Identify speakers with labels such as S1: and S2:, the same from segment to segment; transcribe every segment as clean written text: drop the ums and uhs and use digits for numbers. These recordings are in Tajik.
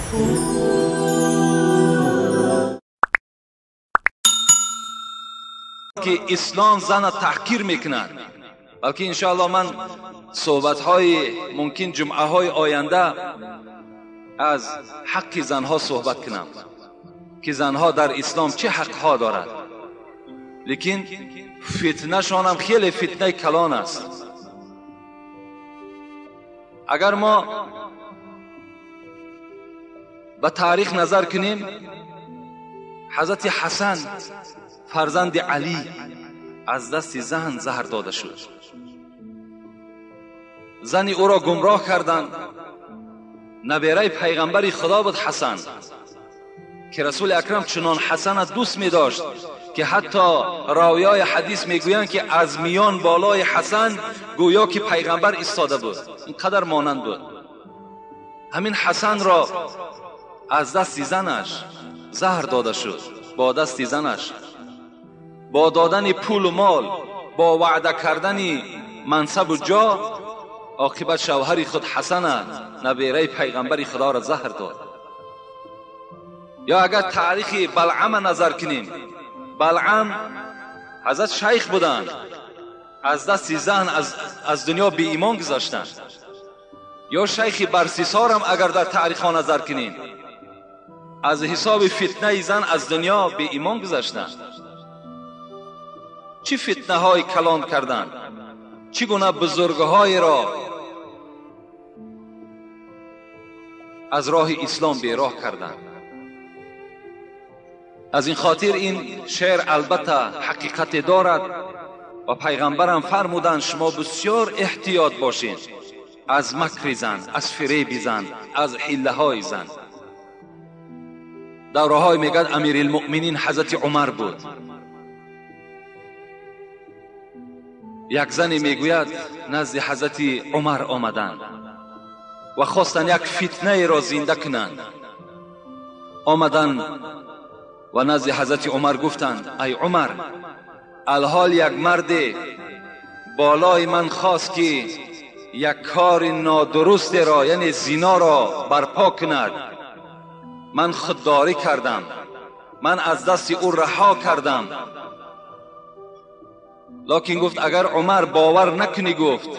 S1: Ки ислом зана таҳқир мекунад, балки иншоаллоҳ ман суҳбатҳои мумкин ҷумъаҳои оянда аз ҳаққи занҳо суҳбат кунам, ки занҳо дар ислом чӣ ҳақҳо дорад. Лекин фитнашонам хеле фитнаи калон аст. Агар мо ба таърих назар кунем, ҳазрати Ҳасан фарзанди Алӣ аз дасти зан заҳр дода шуд. Зани ӯро гумроҳ карданд. Набераи пайғамбари Худо буд Ҳасан, ки Расули Акрам чунон Ҳасана дӯст медошт, ки ҳатто ровиёи ҳадис мегӯянд, ки аз миён болои Ҳасан гӯё ки пайғамбар истода буд, ин қадар монанд буд. Ҳамин Ҳасанро аз дасти занаш заҳр дода шуд, бо дасти занаш, бо додани пулу мол, бо ваъда кардани мансабу ҷо, оқибат шавҳари худ Ҳасана, набераи пайғамбари Худоро заҳр дод. Ё агар таърихи Балъама назар кунем, Балъам ҳазрат шайх буданд, аз дасти зан аз дунё беимон гузаштанд. Ё шайхи Барсисорам агар дар таърихҳо назар кунем, аз ҳисоби фитнаи зан аз дунё беимон гузаштанд. Чӣ фитнаҳои калон карданд, чӣ гуна бузургҳоеро аз роҳи ислом бероҳ карданд. Аз ин хотир ин шеър албатта ҳақиқате дорад ва пайғамбарам фармуданд, шумо бисёр эҳтиёт бошед аз макри зан, аз фиреби зан, аз ҳиллаҳои зан. Давраҳое мегӯяд Амирилмуъминин ҳазрати Умар буд. Як зане мегӯяд назди ҳазрати Умар омаданд ва хостанд як фитнаеро зинда кунанд. Омаданд ва назди ҳазрати Умар гуфтанд: ай Умар, алҳол як марде болои ман хост ки як кори нодурустеро, яъне зиноро барпо кунад. Ман худдорӣ кардам, ман аз дасти ӯ раҳо кардам. Локин гуфт агар Умар бовар накунӣ, гуфт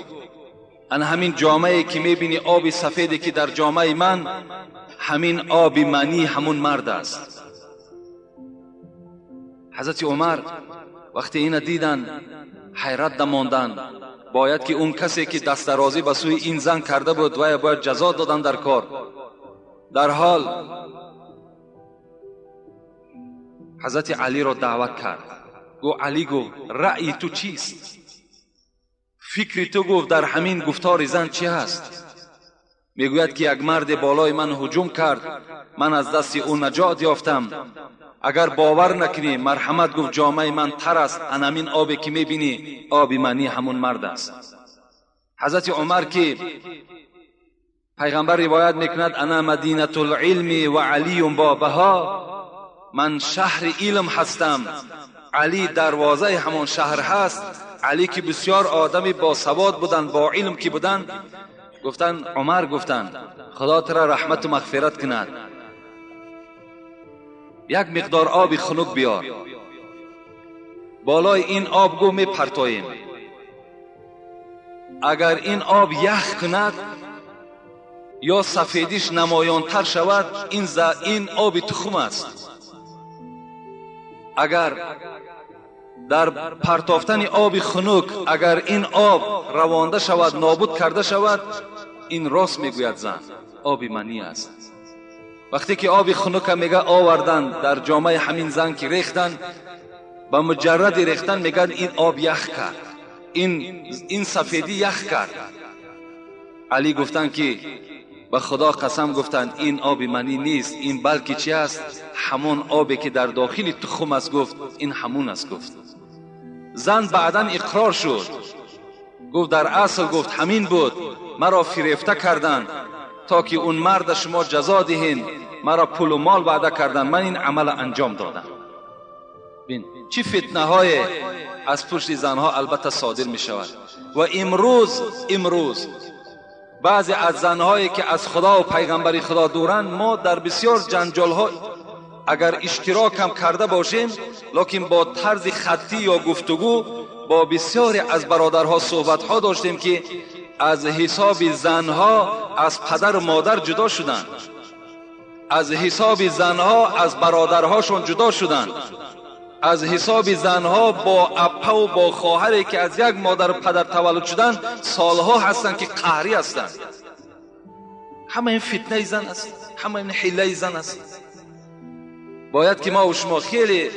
S1: ан ҳамин ҷомае ки мебинӣ, оби сафеде ки дар ҷомаи ман, ҳамин оби манӣ ҳамун мард аст. Ҳазрати Умар вақте ина диданд ҳайрат дамонданд. Бояд ки он касе ки дастдарозӣ ба сӯи ин зан карда буд вая бояд ҷазо доданд дар кор. Дар ҳол ҳазрати Алиро даъват кард. Гуфт: Алӣ, гуфт, раъйи ту чист? Фикри ту, гуфт, дар ҳамин гуфтори зан чӣ ҳаст? Мегӯяд ки як марде болои ман ҳуҷум кард, ман аз дасти ӯ наҷот ёфтам. Агар бовар накунӣ, марҳамат, гуфт, ҷомаи ман тар аст, ан ҳамин обе ки мебинӣ оби манӣ ҳамун мард аст. Ҳазрати Умар ки пайғамбар ривоят мекунад: ана мадинатул илми ва алиюн бобаҳо, ман шаҳри илм ҳастам, Алӣ дарвозаи ҳамон шаҳр ҳаст. Алӣ ки бисёр одами босавод буданд, бо илм ки буданд, гуфтанд: Умар, гуфтанд, Худо тура раҳмату мағфират кунад, як миқдор оби хунук биёр, болои ин об гӯ мепартоем, агар ин об ях кунад ё сафедиш намоёнтар шавад, ин оби тухм аст. Агар дар партофтани оби хунук агар ин об равонда шавад, нобуд карда шавад, ин рост мегӯяд зан, оби манӣ аст. Вақте ки оби хунука мега оварданд дар ҷомаи ҳамин зан ки рехтанд, ба муҷарради рехтан мегӯяд ин об ях кард, ин сафедӣ ях кард. Алӣ гуфтанд ки ба Худо қасам, гуфтанд, ин оби манӣ нест, ин балки чи аст? Ҳамон обе ки дар дохили тухм аст, гуфт, ин ҳамун аст. Гуфт зан баъдан иқрор шуд, гуфт дар асл, гуфт, ҳамин буд, маро фирефта карданд то ки он марда шумо ҷазо диҳед, маро пулу мол ваъда карданд, ман ин амала анҷом додам. Бин чӣ фитнаҳое аз пушти занҳо албатта содир мешавад. Ва имрӯз بعضی از زنهایی که از خدا و پیغمبر خدا دورند، ما در بسیار جنجال ها اگر اشتراک هم کرده باشیم، لکن با طرز خطی یا گفتگو با بسیاری از برادرها صحبت ها داشتیم که از حساب زنها از پدر و مادر جدا شدند، از حساب زنها از برادرهاشون جدا شدند، از حساب زنها با اپا و با خواهری که از یک مادر و پدر تولد شدند سالها هستند که قهری هستند. همه این فتنه زن است، همه این حیله زن است. باید که ما و شما خیلی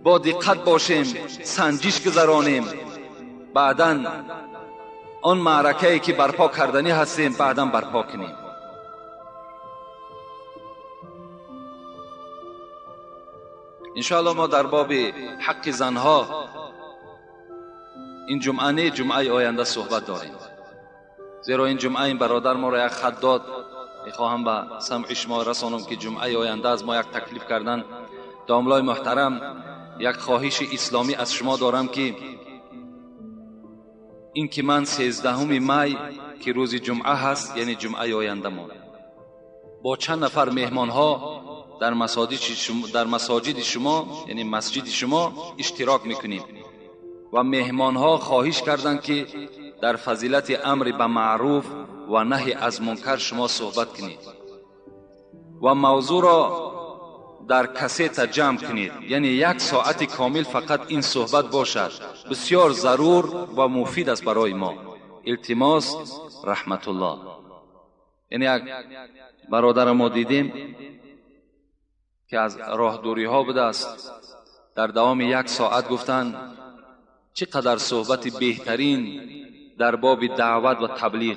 S1: با دقت باشیم، سنجش گذرانیم، بعداً آن معرکه‌ای که برپا کردنی هستیم بعداً برپا کنیم. انشاءالله ما در باب حق زنها این جمعه نه، جمعه آینده صحبت داریم، زیرا این جمعه این برادر ما را یک خط داد. میخواهم به سمع شما رسانم که جمعه آینده از ما یک تکلیف کردن. داملای محترم، یک خواهش اسلامی از شما دارم که این که من 13 می که روز جمعه هست، یعنی جمعه آینده ما با چند نفر مهمان ها در مساجد شما، یعنی مسجد شما اشتراک میکنیم و مهمان ها خواهش کردند که در فضیلت امر به معروف و نهی از منکر شما صحبت کنید و موضوع را در کسیت جمع کنید، یعنی یک ساعت کامل فقط این صحبت باشد. بسیار ضرور و مفید است برای ما. التماس رحمت الله. یعنی یک برادر ما دیدیم که از راه دوری ها بوده است، در دوام یک ساعت گفتند چقدر صحبت بهترین در باب دعوت و تبلیغ،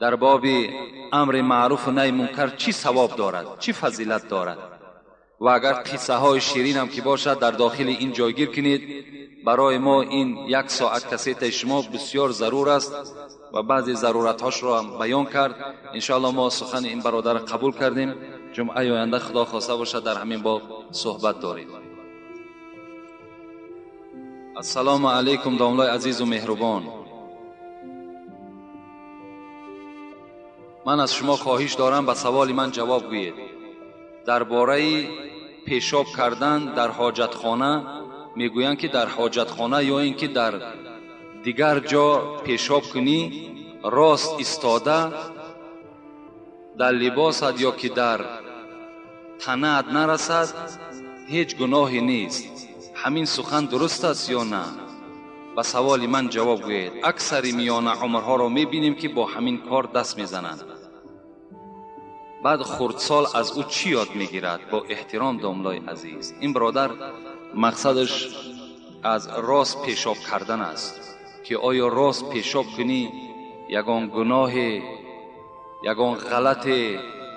S1: در باب امر معروف و نهی منکر چی ثواب دارد، چی فضیلت دارد، و اگر قصه های شیرین هم که باشد در داخل این جایگیر کنید. برای ما این یک ساعت کسیت شما بسیار ضرور است و بعضی ضرورت هاش را هم بیان کرد. انشاءالله ما سخن این برادر قبول کردیم. جمعه آینده خدا خواسته باشد در همین باب صحبت داریم. السلام علیکم داملای عزیز و مهربان، من از شما خواهش دارم به سوال من جواب گویید. درباره پیشاب کردن در حاجتخانه میگویند که در حاجتخانه یا اینکه در دیگر جا پیشاب کنی، راست ایستاده در لباست یا که در تنت نرسد هیچ گناهی نیست. همین سخن درست است یا نه؟ به سوال من جواب گویید. اکثر میان عمرها را میبینیم که با همین کار دست میزنند. بعد خردسال از او چی یاد میگیرد؟ با احترام داملای عزیز، این برادر مقصدش از راست پیشاب کردن است که آیا راست پیشاب کنی یگان گناه، یگان غلط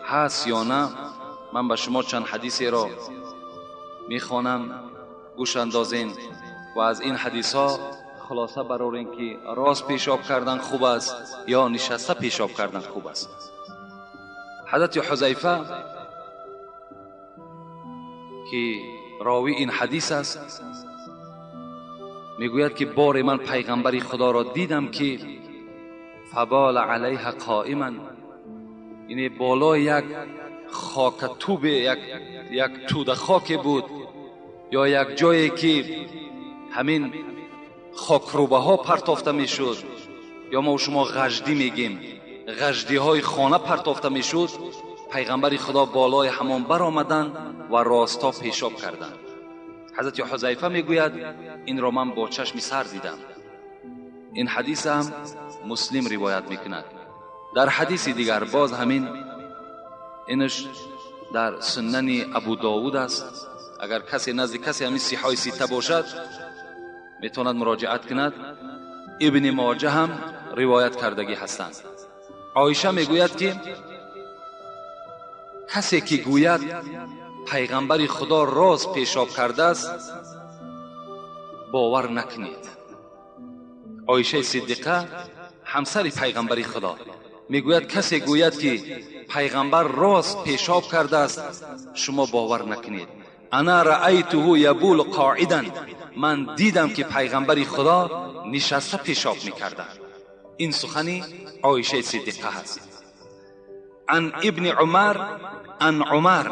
S1: هست یا نه؟ من به شما چند حدیثی را میخوانم، گوش اندازین و از این حدیث ها خلاصه برارین که راست پیشاب کردن خوب است یا نشسته پیشاب کردن خوب است. حضرت حذیفه که راوی این حدیث است میگوید که بار من پیغمبر خدا را دیدم که فبال علیه قائما، یعنی بالای یک خاک توب، یک توده خاک بود یا یک جایی که همین خاکروبه ها پرتافته میشد، یا ما شما غجدی میگیم، غجدی های خانه پرتافته میشد، پیغمبر خدا بالای همان بر آمدن و راستا پیشاب کردند. حضرت حذیفه میگوید این را من با چشم سر دیدم. این حدیث هم مسلم روایت میکند. در حدیث دیگر باز همین، اینش در سنن ابو داود است. اگر کسی نزد کسی همین صحای سیته باشد میتواند مراجعت کند. ابن ماجه هم روایت کردگی هستند. عایشه میگوید که کسی که گوید پیغمبر خدا راست پیشاب کرده است باور نکنید. عایشه صدیقه همسر پیغمبر خدا میگوید کسی گوید که پیغمبر راست پیشاب کرده است شما باور نکنید. انا رأیته یبول قاعدا، من دیدم که پیغمبر خدا نشسته پیشاب میکرده. این سخنی عایشه صدیقه هست. عن ابن عمر عن عمر،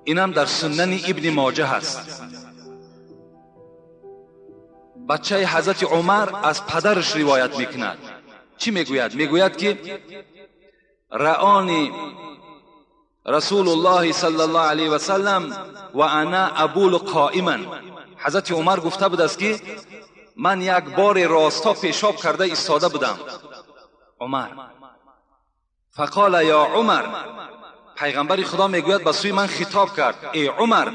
S1: اینم در سنن ابن ماجه هست. بچه حضرت عمر از پدرش روایت میکند. چی میگوید؟ میگوید که رآنی رسول الله صلی الله علیه و سلم و انا ابول قائما. حضرت عمر گفته بود است که من یک بار راستا پیشاب کرده ایستاده بودم. عمر فقال یا عمر، پیغمبر خدا میگوید به سوی من خطاب کرد، ای عمر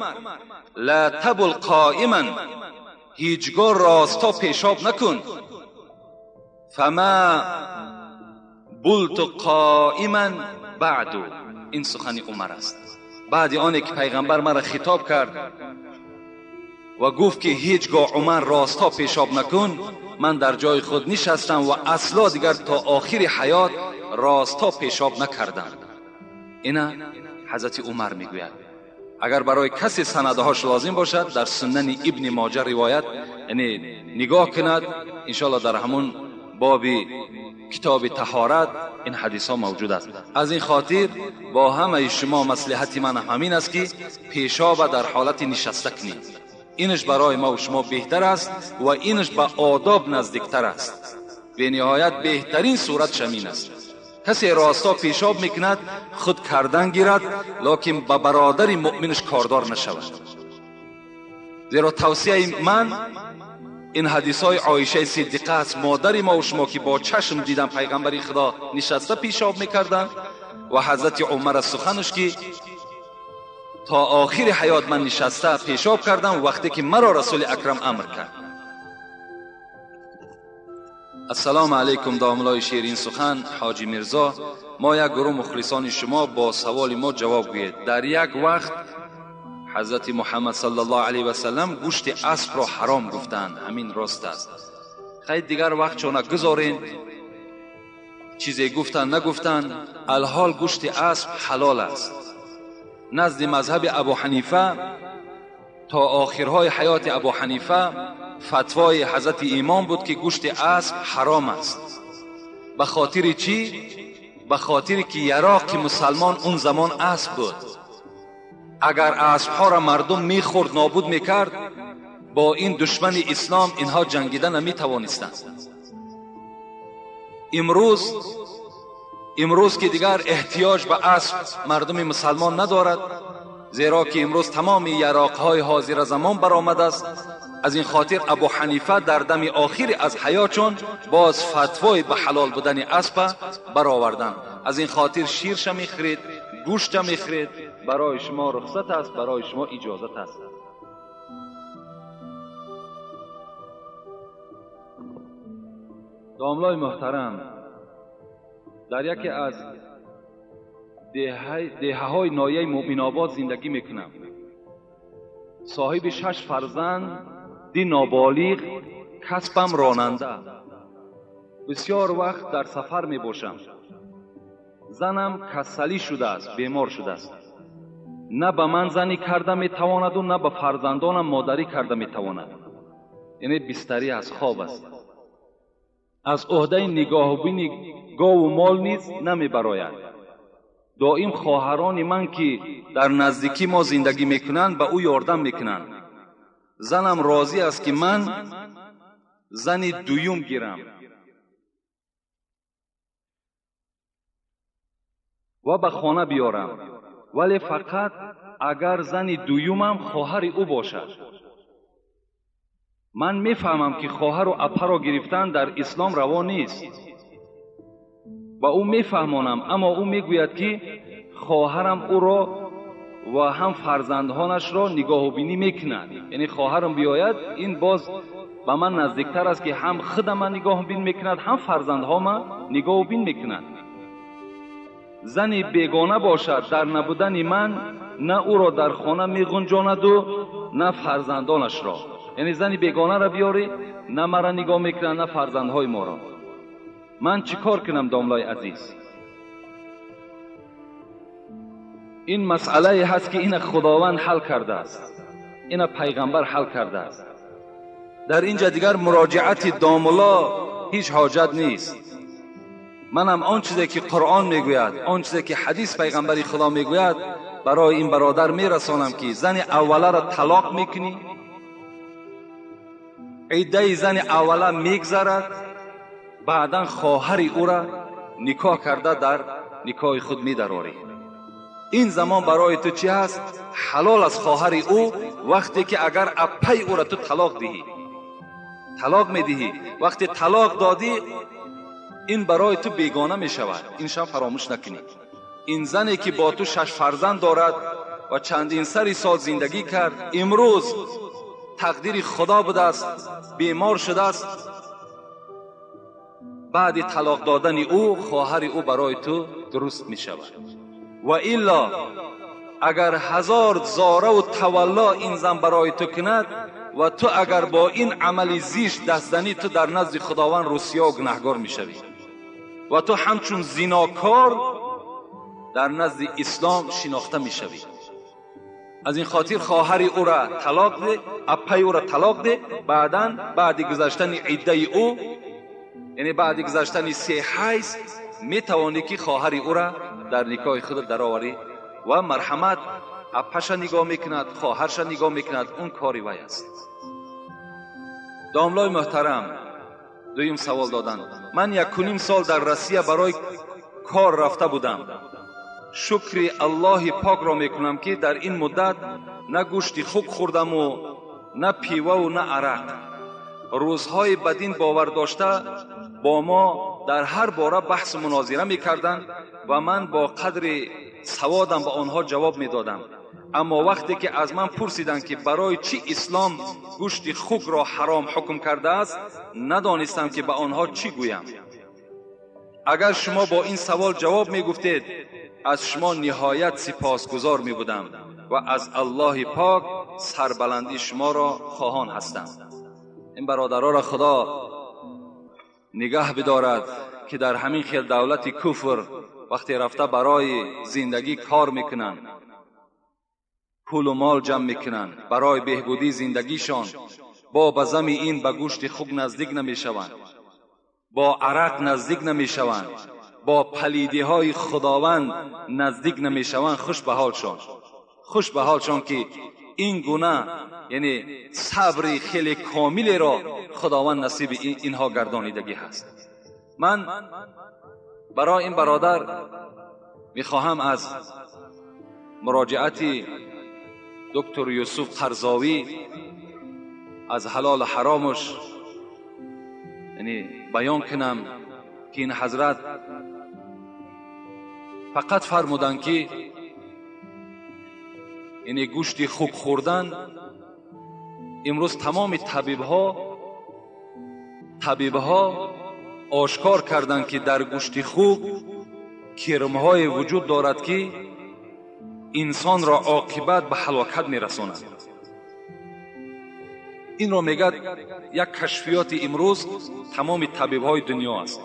S1: لا تبل قائما، هیچگاه راستا پیشاب نکن. فما بلت قائما بعد. این سخن عمر است. بعد آنی که پیغمبر مرا خطاب کرد و گفت که هیچگاه عمر راستا پیشاب نکن، من در جای خود نشستم و اصلا دیگر تا آخر حیات راستا پیشاب نکردم. اینا حضرت عمر میگوید. اگر برای کسی سندهاش لازم باشد در سنن ابن ماجه روایت یعنی نگاه کند، انشاءالله در همون باب کتاب طهارت این حدیث ها موجود است. از این خاطر با همه شما مصلحت من همین است که پیشاب در حالت نشسته کنید. اینش برای ما و شما بهتر است و اینش به آداب نزدیکتر است. به نهایت بهترین صورت شمین است. کسی راستا پیشاب میکند خود کردن گیرد، لکن به برادر مؤمنش کاردار نشود. زیرا توصیه من این حدیث های عایشه صدیقه است، مادر ما و شما که با چشم دیدن پیغمبر خدا نشسته پیشاب میکردن و حضرت عمر از سخنش که تا آخر حیات من نشسته پیشاب کردم وقتی که مرا رسول اکرم امر کرد. السلام علیکم داملای شیرین سخن حاجی میرزا، ما یک گروه مخلصان شما با سوال ما جواب گویید. در یک وقت حضرت محمد صلی الله علیه و سلم گوشت اسب را حرام گفتند، همین راست است؟ خیلی دیگر وقت چون گذارین چیزی گفتن نگفتن، الحال گوشت اسب حلال است. نزد مذهب ابو حنیفه تا آخرهای حیات ابو حنیفه فتوای حضرت امام بود که گوشت اسب حرام است. به خاطر چی؟ به خاطر که یراق مسلمان اون زمان اسب بود. اگر اسبها را مردم میخورد نابود میکرد، با این دشمن اسلام اینها جنگیده نمیتوانستند. امروز که دیگر احتیاج به اسب مردم مسلمان ندارد، زیرا که امروز تمام یراقهای حاضر زمان برآمده است. از این خاطر ابو حنیفه در دم آخر از حیاتشون باز فتوای به حلال بودن اسب برآوردن. از این خاطر شیرش میخرید، گوشت میخرید، برای شما رخصت است، برای شما اجازت است. داملای محترم، در یکی از دهه های ناحیه مؤمن آباد زندگی میکنم. صاحب 6 فرزند، 2 نابالغ، کسبم راننده. بسیار وقت در سفر می باشم. زنم کسلی شده است، بیمار شده است. نه به من زنی کرده می تواند و نه به فرزندانم مادری کرده می تواند. یعنی بستری از خواب است. از عهده نگاهبین گاو و مال نیز نمی براید. دائم خواهران من که در نزدیکی ما زندگی میکنند به او یاردم میکنند. زنم راضی است که من زن دویم گیرم و به خانه بیارم، ولی فقط اگر زن دویمم خواهر او باشد. من میفهمم که خواهر و اپه را گرفتن در اسلام روا نیست و او میفهمانم، اما او میگوید که خواهرم او را و هم فرزندانش را نگاه و بینی میکند. یعنی خواهرم بیاید این باز به من نزدیکتر است که هم خود من نگاه بین میکند، هم فرزندها من نگاه و بین میکند. زن بیگانه باشد در نبودن من نه او را در خانه میغنجاند و نه فرزندانش را. یعنی زن بیگانه را بیاری نه مرا نگاه میکند نه فرزندهای ما را. من چیکار کنم داملای عزیز؟ این مسئله هست که این خداوند حل کرده است، این پیغمبر حل کرده است. در اینجا دیگر مراجعت داملا هیچ حاجت نیست. منم آن چیزی که قرآن میگوید، آن چیزی که حدیث پیغمبر خدا میگوید برای این برادر میرسانم که زن اوله را طلاق میکنی، عده زن اوله میگذرد، بعدا خواهر او را نکاح کرده در نکاح خود میدراری. این زمان برای تو چی هست؟ حلال از خواهر او، وقتی که اگر اپی او را تو طلاق دهی، طلاق میدهی، وقتی طلاق دادی این برای تو بیگانه می شود. این شب فراموش نکنی، این زنی که با تو 6 فرزند دارد و چندین سری سال زندگی کرد، امروز تقدیر خدا بوده است، بیمار شده است، بعد طلاق دادن او خواهر او برای تو درست می شود. و الا اگر 1000 زاره و تولا این زن برای تو کند و تو اگر با این عمل زیشت دست زنی، تو در نزد خداوند رسیا و گناهگار می شوی و تو همچون زیناکار در نزد اسلام شناخته می شوی. از این خاطر خواهر او را طلاق ده، اپای او را طلاق ده، بعداً بعد گذشتن عده او، یعنی بعد گذشتن 3 حیض، می توانی که خواهر او را در نکاح خود درآوری و مرحمت اپش نگاه میکند، خواهرش نگاه میکند، اون کاری وی است. داملای محترم، دویم سوال دادن. من 1.5 سال در روسیه برای کار رفته بودم. شکر الله پاک را میکنم که در این مدت نه گوشت خوک خوردم و نه پیوه و نه عرق. روزهای بدین باور داشته با ما در هر باره بحث و مناظره میکردند و من با قدر سوادم به آنها جواب میدادم. اما وقتی که از من پرسیدند که برای چی اسلام گوشت خوک را حرام حکم کرده است، ندانستم که به آنها چی گویم. اگر شما با این سوال جواب میگفتید، از شما نهایت سپاسگزار می بودم و از الله پاک سربلندی شما را خواهان هستم. این برادرها را خدا نگه بدارد که در همین خیل دولت کفر وقتی رفته برای زندگی کار میکنند، پول و مال جمع میکنند برای بهبودی زندگیشان، با بزم این به گوشت خوک نزدیک نمیشوند، با عرق نزدیک نمیشوند، با پلیدی های خداوند نزدیک نمیشوند. خوش به حالشان، خوش به حالشان که این گونه یعنی صبر خیلی کامل را خداوند نصیب اینها گردانیدگی هست. من برای این برادر میخواهم از مراجعت دکتر یوسف قرضاوی از حلال و حرامش یعنی بیان کنم که این حضرت فقط فرمودند که یعنی گوشت خوک خوردن امروز تمام طبیبها آشکار کردند که در گوشت خوک کرمهای وجود دارد که انسان را عاقبت به هلاکت میرساند. این را میگد یک کشفیات امروز تمام طبیبهای دنیا است.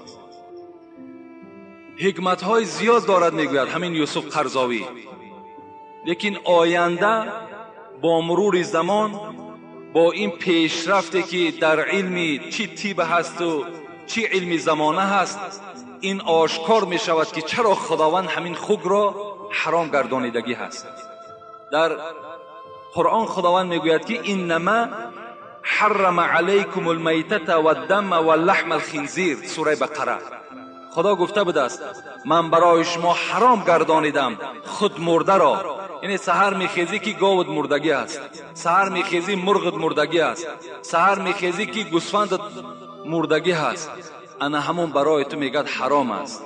S1: حکمت های زیاد دارد میگوید همین یوسف قرضاوی، لیکن آینده با مرور زمان، با این پیشرفتی که در علم چی طب هست و چی علم زمانه هست، این آشکار می شود که چرا خداوند همین خوک را حرام گردانیدگی هست. در قرآن خداوند میگوید که انما حرم علیکم المیتة والدم واللحم الخنزیر، سوره بقره. خدا گفته بوده است من برای شما حرام گردانیدم خود مرده را. یعنی سحر میخیزی که گاوت مردگی است، سحر میخیزی مرغت مردگی است، سحر میخیزی که گوسفندت مردگی هست، انا همون برای تو میگد حرام است.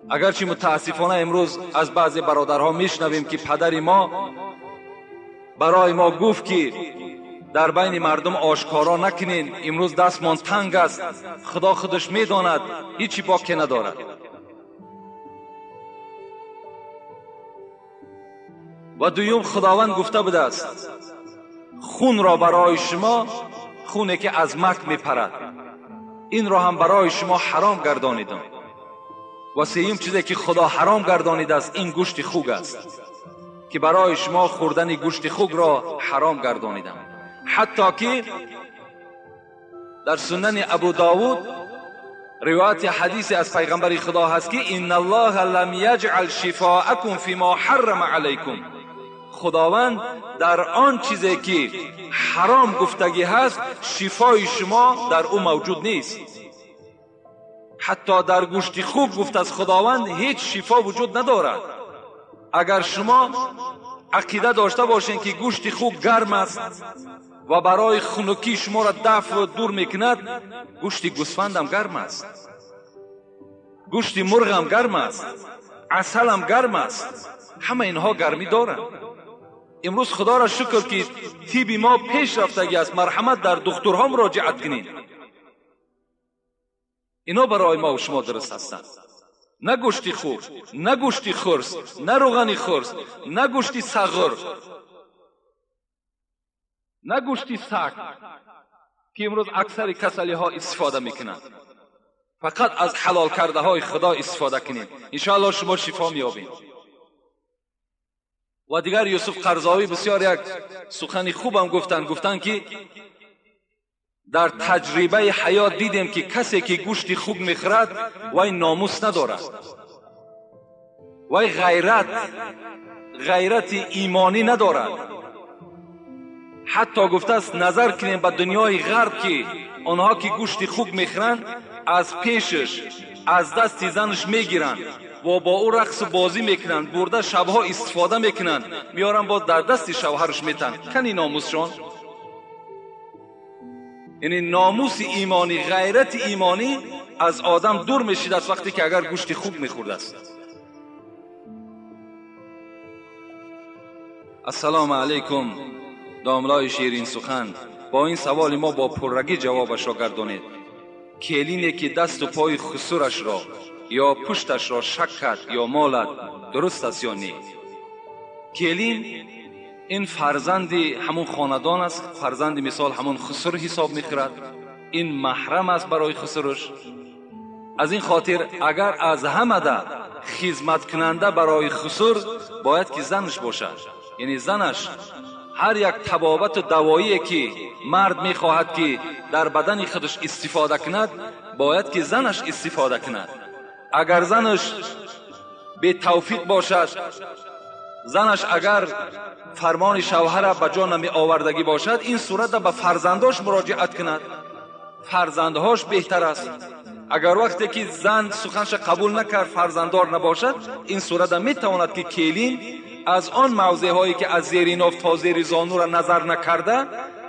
S1: اگرچه متاسفانه امروز از بعضی برادرها میشنویم که پدر ما برای ما گفت که در بین مردم آشکارا نکنین، امروز دستمان تنگ است، خدا خودش میداند، هیچی باکی ندارد. و دویم خداوند گفته بوده است خون را برای شما، خونه که از مک میپرد، این را هم برای شما حرام گردانیدم. و سیوم چیزی که خدا حرام گردانیده است این گوشت خوک است که برای شما خوردن گوشت خوک را حرام گردانیدم. حتی که در سنن ابو داود روایت حدیث از پیغمبر خدا هست که ان الله لم یجعل شفاءکم فیما حرم علیکم. خداوند در آن چیزی که حرام گفتگی هست شفای شما در او موجود نیست. حتی در گوشت خوک گفت از خداوند هیچ شفا وجود ندارد. اگر شما عقیده داشته باشین که گوشت خوک گرم است و برای خنکی شما را دفع و دور میکند، گوشت گوسفند هم گرم است، گوشت مرغ هم گرم است، عسل هم گرم است، همه اینها گرمی دارند. امروز خدا را شکر که طب ما پیش رفتگی است. مرحمت در دکترها مراجعت کنید، اینا برای ما و شما درست هستند. نه گوشت خوک، نه گوشت خرس، نه روغن خرس، نه گوشت صغر، نه گوشت سگ که امروز اکثر کسلی ها استفاده میکنند. فقط از حلال کرده های خدا استفاده کنید، انشاءالله شما شفا میابید. و دیگر یوسف قرضاوی بسیار یک سخن خوبم گفتند، گفتند که در تجربه حیات دیدیم که کسی که گوشت خوک میخورد وی ناموس ندارد، وی غیرت ایمانی ندارد. حتی گفته است نظر کنیم به دنیای غرب که آنها که گوشت خوک میخورند از پیشش از دست زنش میگیرند و با او رقص بازی میکنند، برده شبها استفاده میکنند، میارن باز در دست شوهرش میتن. کنی ناموسشان؟ یعنی ناموس ایمانی، غیرت ایمانی از آدم دور میشید از وقتی که اگر گوشت خوک میخورده است. السلام علیکم داملای شیرین سخن، با این سوال ما با پررگی جوابش را گردانید. کلینی که دست و پای خسورش را یا پشتش را شک کرد یا مالد درست است یا نه؟ کلین این فرزند همون خاندان است، فرزند مثال همون خسر حساب میخورد، این محرم است برای خسرش. از این خاطر اگر از همه ده خدمت کننده برای خسر باید که زنش باشد. یعنی زنش هر یک طبابت و دوایی که مرد میخواهد که در بدن خودش استفاده کند باید که زنش استفاده کند. اگر زنش به توفیق باشد، زنش اگر فرمان شوهر به جا نمی آوردگی باشد، این صورت به فرزنداش مراجعت کند، فرزندهاش بهتر است. اگر وقتی که زن سخنش قبول نکرد، فرزنددار نباشد، این صورت میتواند که کلین از آن موضع هایی که از زیر ناف تا زیر زانو را نظر نکرده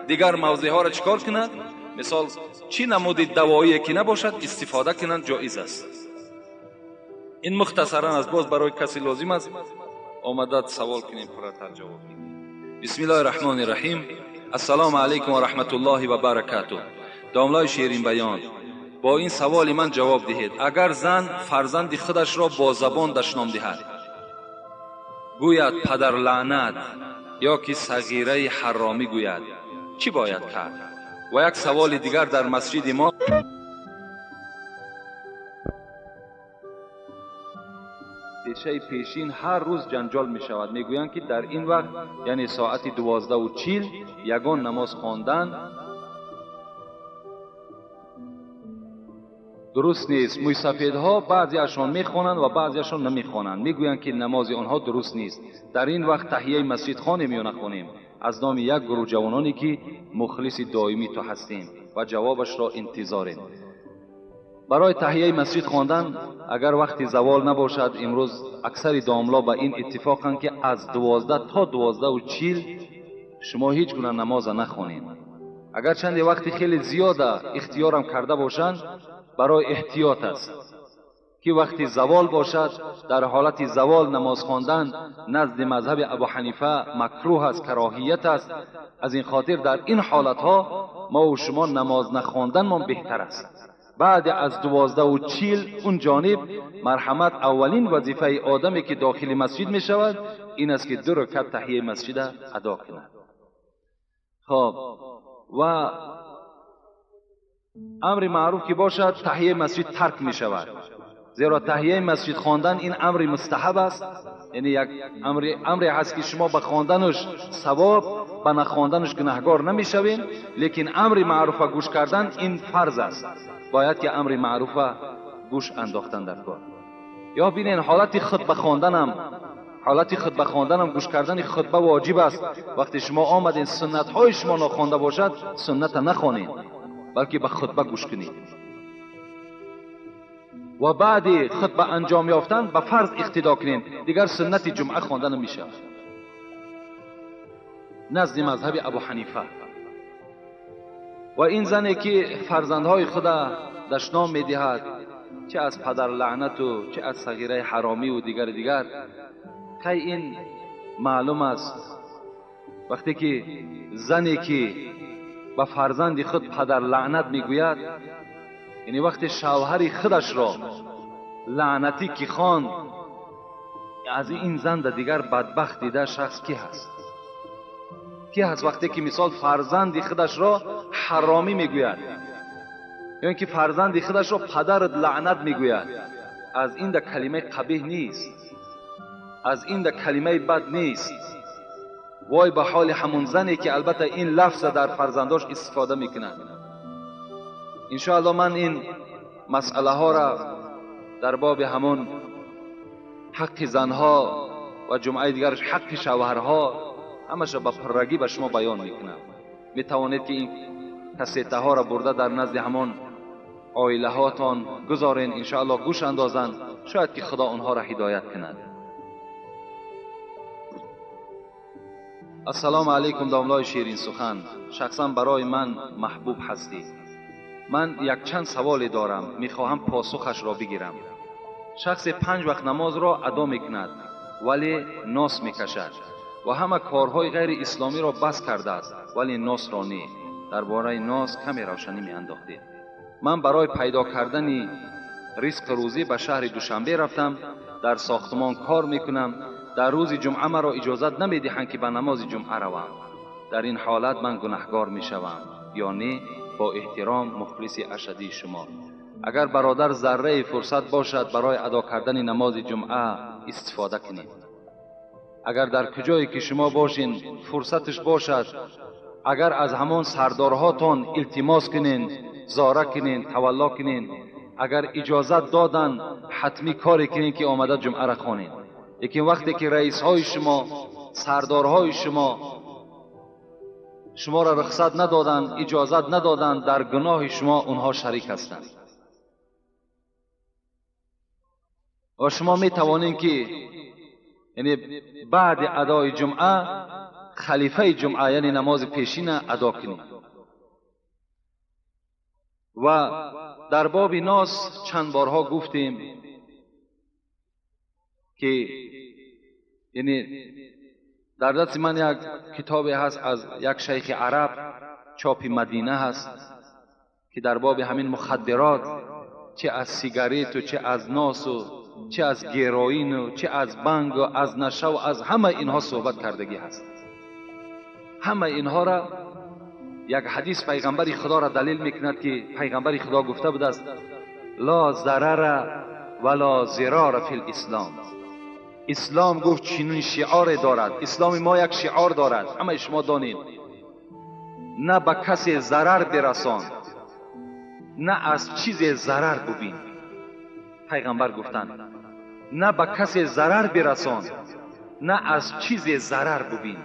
S1: دیگر موضع ها را چیکار کند؟ مثال چی نمود دوایی که نباشد استفاده کنند جایز است. این مختصرا از باز برای کسی لازم است آمدد سوال کنیم پرتر جواب بدیم. بسم الله الرحمن الرحیم. السلام علیکم و رحمت الله و برکاته. داملای شیرین بیان، با این سوال من جواب دهید. اگر زن فرزند خودش را با زبان دشنام دهد، گوید پدر لعنت یا که صغیره حرامی گوید، چی باید کرد؟ و یک سوال دیگر، در مسجد ما پیشه پیشین هر روز جنجال می شود. می گویند که در این وقت یعنی ساعت 12:40 یگان نماز خواندن درست نیست. مویسفیدها بعضیشان میخوانند و بعضیشان نمیخوانند، میگویند که نماز آنها درست نیست. در این وقت تحیه مسجد خوانیم یا نخوانیم؟ از نام یک گروه جوانانی که مخلص دائمی تو هستیم و جوابش را انتظاریم. برای تحیه مسجد خواندن اگر وقتی زوال نباشد، امروز اکثر داملا به این اتفاقند که از 12 تا 12:40 شما هیچ گونه نماز نخوانید. اگر چند وقتی خیلی زیاده اختیارم کرده باشند، برای احتیاط است که وقتی زوال باشد، در حالت زوال نماز خواندن نزد مذهب ابو حنیفه مکروه است، کراهیت است. از این خاطر در این حالتها ما و شما نماز نخواندن ما بهتر است. بعد از 12:40 اون جانب مرحمت اولین وظیفه آدمی که داخل مسجد می شود این است که 2 رکعت تحیه مسجد ادا کند. خب و امر معروف که باشد تحیه مسجد ترک می شود، زیرا تحیه مسجد خواندن این امر مستحب است، یعنی یک امری هست که شما به خواندنش ثواب به نخواندنش گناهگار نمیشویم، لیکن امر معروف گوش کردن این فرض است. باید که امر معروف گوش انداختن در کار. یا بینین حالت خطبه خواندنم، حالت خطبه خواندنم گوش کردن خطبه واجب است. وقتی شما آمدین سنت های شما ناخوانده باشد، سنت نخوانید، بلکه به خطبه گوش کنید. و بعد خطبه انجام یافتن به فرض اقتدا کنید، دیگر سنت جمعه خواندن نمیشه. نزد مذهب ابو حنیفه. و این زنی که فرزندهای خود دشنام میدهد، چه از پدر لعنت و چه از صغیره حرامی و دیگر دیگر، که این معلوم است وقتی که زنی که به فرزند خود پدر لعنت میگوید، یعنی وقتی شوهر خودش را لعنتی که خواند، از این زن دیگر بدبخت دیده شخص کی هست؟ کی هست وقتی که مثال فرزند خودش را حرامی میگوید، یا اینکه فرزند خودش را پدر لعنت میگوید؟ از این ده کلمه قبیح نیست، از این ده کلمه بد نیست. وای به حال همون زنی که البته این لفظ در فرزنداش استفاده میکنند. انشاءالله من این مسئله ها را در باب همون حق زنها و جمعه دیگرش حق شوهرها همش را به پرگی به شما بیان میکنم. میتوانید که این کسیته ها را برده در نزد همان عائله هاتان گذارین، انشاءالله گوش اندازند، شاید که خدا آنها را هدایت کند. السلام علیکم داملای شیرین سخن، شخصا برای من محبوب هستی. من یک چند سوالی دارم، میخواهم پاسخش را بگیرم. شخص 5 وقت نماز را ادا میکند ولی ناس میکشد و همه کارهای غیر اسلامی را بس کرده است ولی ناس را نه. درباره ناس کمی روشنی میانداختید. من برای پیدا کردن رزق روزی به شهر دوشنبه رفتم، در ساختمان کار میکنم. در روز جمعه مرا اجازت نمیدهند که به نماز جمعه روم. در این حالت من گناهگار میشوم یا نه؟ با احترام مخلص اشدی شما. اگر برادر ذره فرصت باشد برای ادا کردن نماز جمعه استفاده کنید. اگر در کجایی که شما باشین فرصتش باشد، اگر از همان سردارهاتان التماس کنین، زاره کنین، تولا کنین، اگر اجازت دادن حتمی کاری کنین که آمده جمعه را خوانین. لیکن وقتی که رئیس های شما، سردارهای شما شما را رخصت ندادن، اجازت ندادن، در گناه شما اونها شریک هستند. و شما می توانین که یعنی بعد ادای جمعه خلیفه جمعه یعنی نماز پیشین ادا کنید. و در باب ناس چند بارها گفتیم که یعنی در دست من یک کتابی هست از یک شیخ عرب، چاپ مدینه هست، که در باب همین مخدرات، چه از سیگارت و چه از ناس و چه از گروئین و چه از بنگ و از نشه و از همه اینها صحبت کردگی هست. همه اینها را یک حدیث پیغمبر خدا را دلیل میکند که پیغمبر خدا گفته بود است لا ضرر ولا ضرار فی الاسلام. اسلام گفت چنین شعار دارد، اسلام ما یک شعار دارد، همه شما دانید، نه به کسی ضرر برسان نه از چیز ضرر ببین. پیغمبر گفتند نه به کسی ضرر برسان نه از چیز ضرر ببین.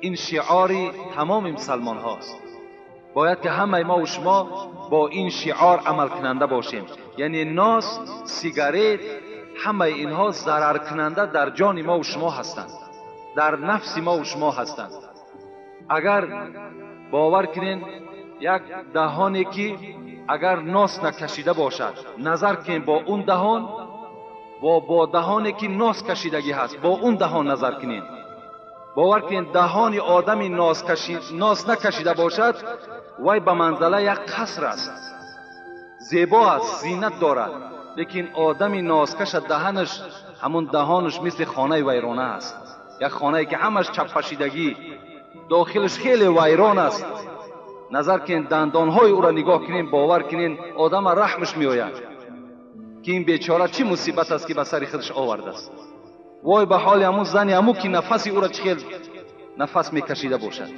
S1: این شعار تمام مسلمان هاست. باید که همه ما و شما با این شعار عمل کننده باشیم. یعنی ناس، سیگارت، همه اینها ضرر کننده در جان ما و شما هستند، در نفس ما و شما هستند. اگر باور کنین یک دهانی که اگر ناس نکشیده باشد، نظر کنین با اون دهان و با دهانی که ناس کشیدگی هست، با اون دهان نظر کنین، باور کنین دهان آدمی ناس نکشیده باشد وای به منزله یک قصر است، زیبا است، زینت دارد. لیکن آدمی نازکش دهنش، همون دهانش مثل خانه ویرانه است، یک خانه که همش چپشیدگی، داخلش خیلی ویران است. نظر کنین دندانهای او را نگاه کنین، باور کنین آدم رحمش میآید که این بیچاره چی مصیبت است که به سر خودش آورده است. وای به حال همون زنی همون که نفسی او را چخیل нафас мекашида бошад.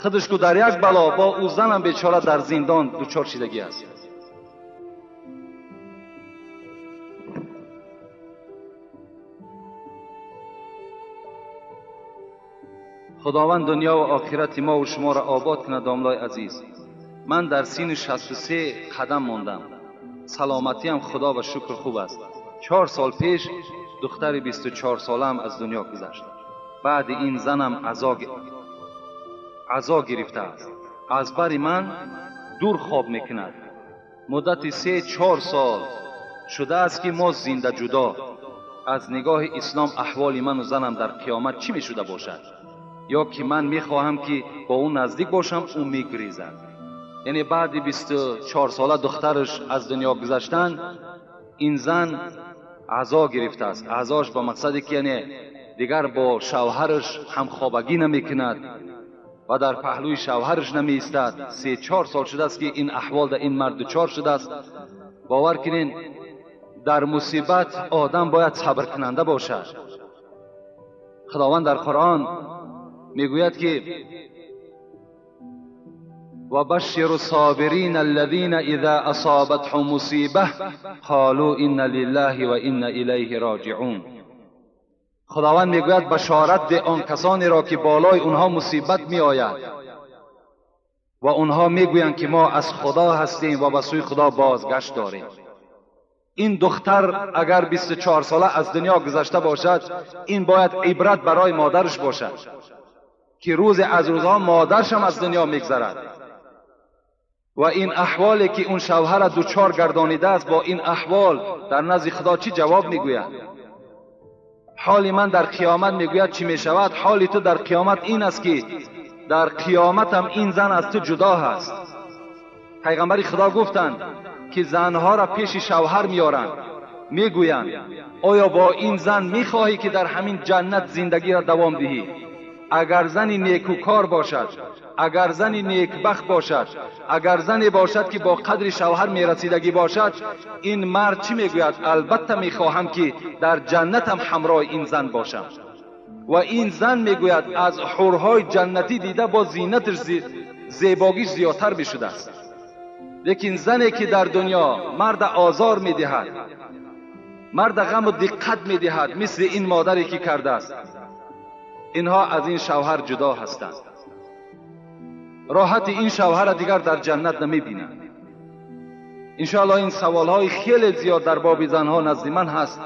S1: Худаш ку дар як бало бо ӯ занам бечора дар зиндон дучор шидагӣ аст. Худованд дунё ва охирати мо ва шуморо обод кунад. Домлои азиз, ман дар синни 63 қадам мондам. Саломатиам худо ба шукр хуб аст. 4 сол пеш духтари 24 солаам аз дунё гузашт. Баъди ин занам азо гирифтааст. Аз бари ман дур хоб мекунад. Муддати 3-4 сол шудааст ки мо зинда ҷудо. Аз нигоҳи ислом аҳволи ману занам дар қиёмат чӣ мешуда бошад? Ё ки ман мехоҳам ки бо ӯ наздик бошам, ӯ мегрезад. Яъне баъди 24 сола духтараш аз дунё гузаштан, ин зан азо гирифтааст. Азош ба мақсаде ки яъне дигар бо шавҳараш ҳамхобагӣ намекунад ва дар паҳлӯи шавҳараш намеистад. 3-4 сол шудааст ки ин аҳвол дар ин мард дучор шудааст. Бовар кунед, дар мусибат одам бояд сабркунанда бошад. Худованд дар Қуръон мегӯяд ки وبشر الصابرين الذين إذا أصابتهم مصيبة قالوا إنا لله وإنا إليه راجعون. خداوند میگوید بشارت ده آن کسانی را که بالای اونها مصیبت می آید و اونها میگویند که ما از خدا هستیم و به سوی خدا بازگشت داریم. این دختر اگر 24 ساله از دنیا گذشته باشد، این باید عبرت برای مادرش باشد که روز از روزها مادرش هم از دنیا میگذرد و این احوالی که اون شوهر دوچار گردانیده است، با این احوال در نزد خدا چی جواب میگوید؟ حال من در قیامت میگوید چی میشود؟ حال تو در قیامت این است که در قیامت هم این زن از تو جدا هست. پیغمبر خدا گفتند که زنها را پیش شوهر میارند، میگویند آیا با این زن میخواهی که در همین جنت زندگی را دوام دهی؟ اگر زنی نیکوکار باشد، اگر زنی نیکبخت باشد، اگر زنی باشد که با قدر شوهر میرسیدگی باشد، این مرد چی میگوید؟ البته میخواهم که در جنتم همراه این زن باشم. و این زن میگوید از حورهای جنتی دیده با زینتش زیباگیش زیادتر میشده است. لیکن زنی که در دنیا مرد آزار میدهد، مرد غم و دقت میدهد، مثل این مادری که کرده است، اینها از این شوهر جدا هستند. راحت این شوهر دیگر در جنت نمیبینند. انشاءالله این سوالهای خیلی زیاد در باب زنها نزد من هست.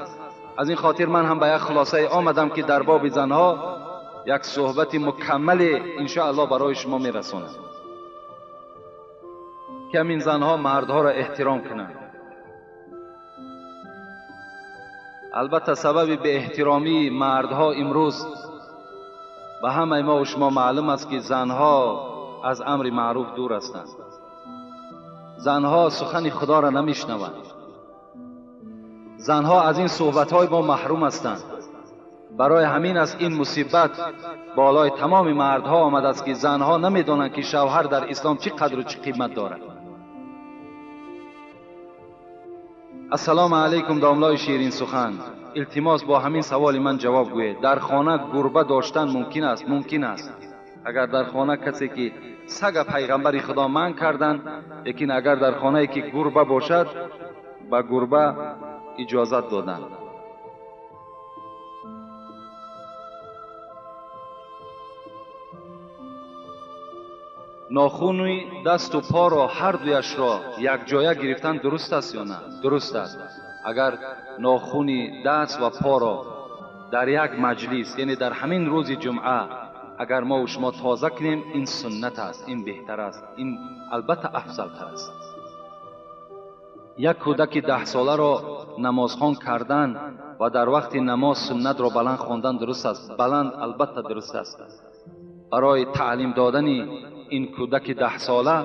S1: از این خاطر من هم به یک خلاصه آمدم که در باب زنها یک صحبت مکمل انشاءالله برای شما میرسانم که همین زنها مردها را احترام کنند. البته سبب به احترامی مردها امروز به همه ما و شما معلوم است که زنها از امر معروف دور هستند. زنها سخن خدا را نمیشنوند. زنها از این صحبت‌های ما محروم هستند. برای همین است این مصیبت بالای تمام مردها آمده است که زنها نمیدانند که شوهر در اسلام چه قدر و چه قیمت دارد. السلام علیکم داملای شیرین سخن. التماس با همین سوال من جواب گوید. در خانه گربه داشتن ممکن است؟ ممکن است. اگر در خانه کسی که سگ پیغمبر خدا من کردن، لیکن اگر در خانه که گربه باشد به گربه اجازت دادن. ناخونی دست و پا را هر دویش را یک جایه گرفتن درست است یا نه؟ درست است. اگر ناخونی دست و پا را در یک مجلس، یعنی در همین روز جمعه، اگر ما و شما تازه کنیم، این سنت است، این بهتر است، این البته افضل تر است. یک کودک 10 ساله را نمازخوان کردن و در وقت نماز سنت را بلند خواندن درست است؟ بلند البته درست است. برای تعلیم دادن این کودک 10 ساله،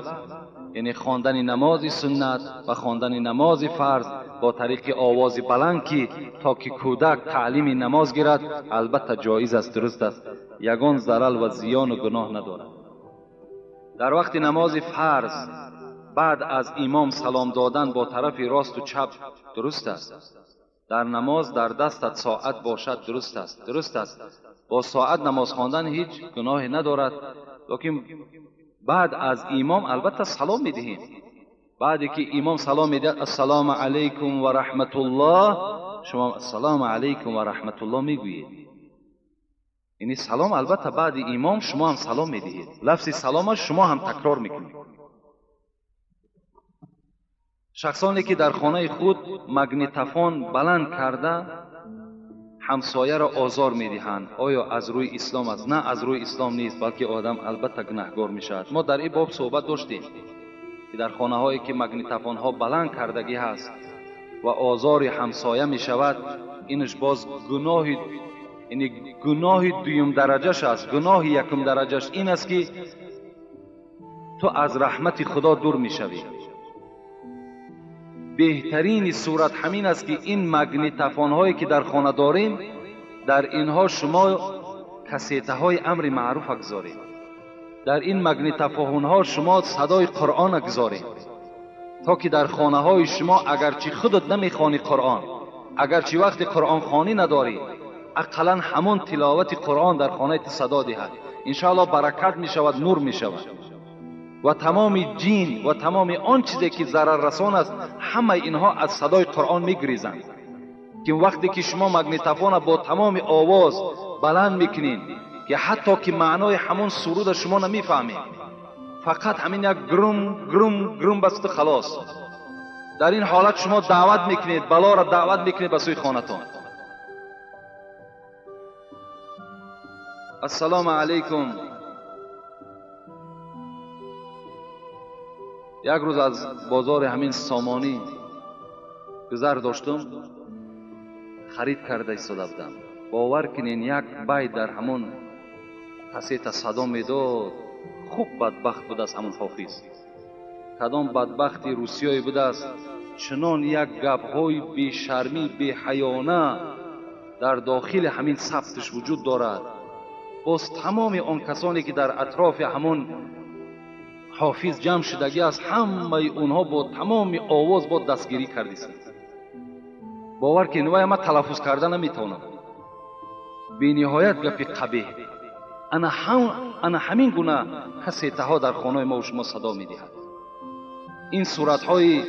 S1: یعنی خواندن نماز سنت و خواندن نماز فرض با طریق آواز بلند که تا که کودک تعلیم نماز گیرد، البته جایز است، درست است، یگان ضرر و زیان و گناه ندارد. در وقت نماز فرض بعد از امام سلام دادن با طرف راست و چپ درست است. در نماز در دستت ساعت باشد درست است. درست است. با ساعت نماز خواندن هیچ گناهی ندارد، لیکن بعد از امام البته سلام میدهیم. بعدی که امام سلام میدهد السلام علیکم و رحمت الله، شما السلام علیکم و رحمت الله میگویید. یعنی سلام البته بعد امام شما هم سلام میدهید، لفظ سلام شما هم تکرار میکنید. شخصانی که در خانه خود مگنتافون بلند کرده همسایه را آزار میدهند، آیا از روی اسلام است؟ نه، از روی اسلام نیست، بلکه آدم البته گناهگار میشود. ما در این باب صحبت داشتیم که در خانه هایی که مگنتافون ها بلند کردگی هست و آزار همسایه میشود، اینش باز گناه، یعنی گناه دویم درجهش است. گناه یکم درجهش این است که تو از رحمت خدا دور میشوی. بهترین صورت همین است که این مگنتافون هایی که در خانه داریم، در اینها شما کسیته های امر معروف گذارید، در این مگنتافون ها شما صدای قرآن گذارید، تا که در خانه های شما اگرچه خودت نمیخوانی قرآن، اگرچه وقت قرآن خوانی نداری، اقلا همون تلاوت قرآن در خانه ت صدا دهد، انشاءالله برکت می شود، نور می شود و تمام جین و تمام آن چیزی که ضرر رسان است، همه اینها از صدای قرآن میگریزند. که وقتی که شما مگنتافون با تمام آواز بلند میکنین که حتی که معنای همون سرود شما نمیفهمید، فقط همین یک گرم گرم گرم بس خلاص. در این حالت شما دعوت میکنید، بلا را دعوت میکنید به سوی خانه‌تان. السلام علیکم. یک روز از بازار همین سامانی گذر داشتم، خرید کرده ایستاده بودم. باور کنین یک بای در همون کسیت صدا میداد. خوب بدبخت بود از همون حافظ، کدام بدبختی روسیایی بود است، چنان یک گپهای بیشرمی بیحیانه در داخل همین ثبتش وجود دارد. باز تمام آن کسانی که در اطراف همون حافظ جمع شدگی است، همه اونها با تمام آواز با دستگیری کردیستند. باور کنین وای من تلفظ کرده نمیتونم، بی نهایت گپی قبیح. انا همین گونه کسیته در خانه ما و شما صدا میدهد. این صورتهای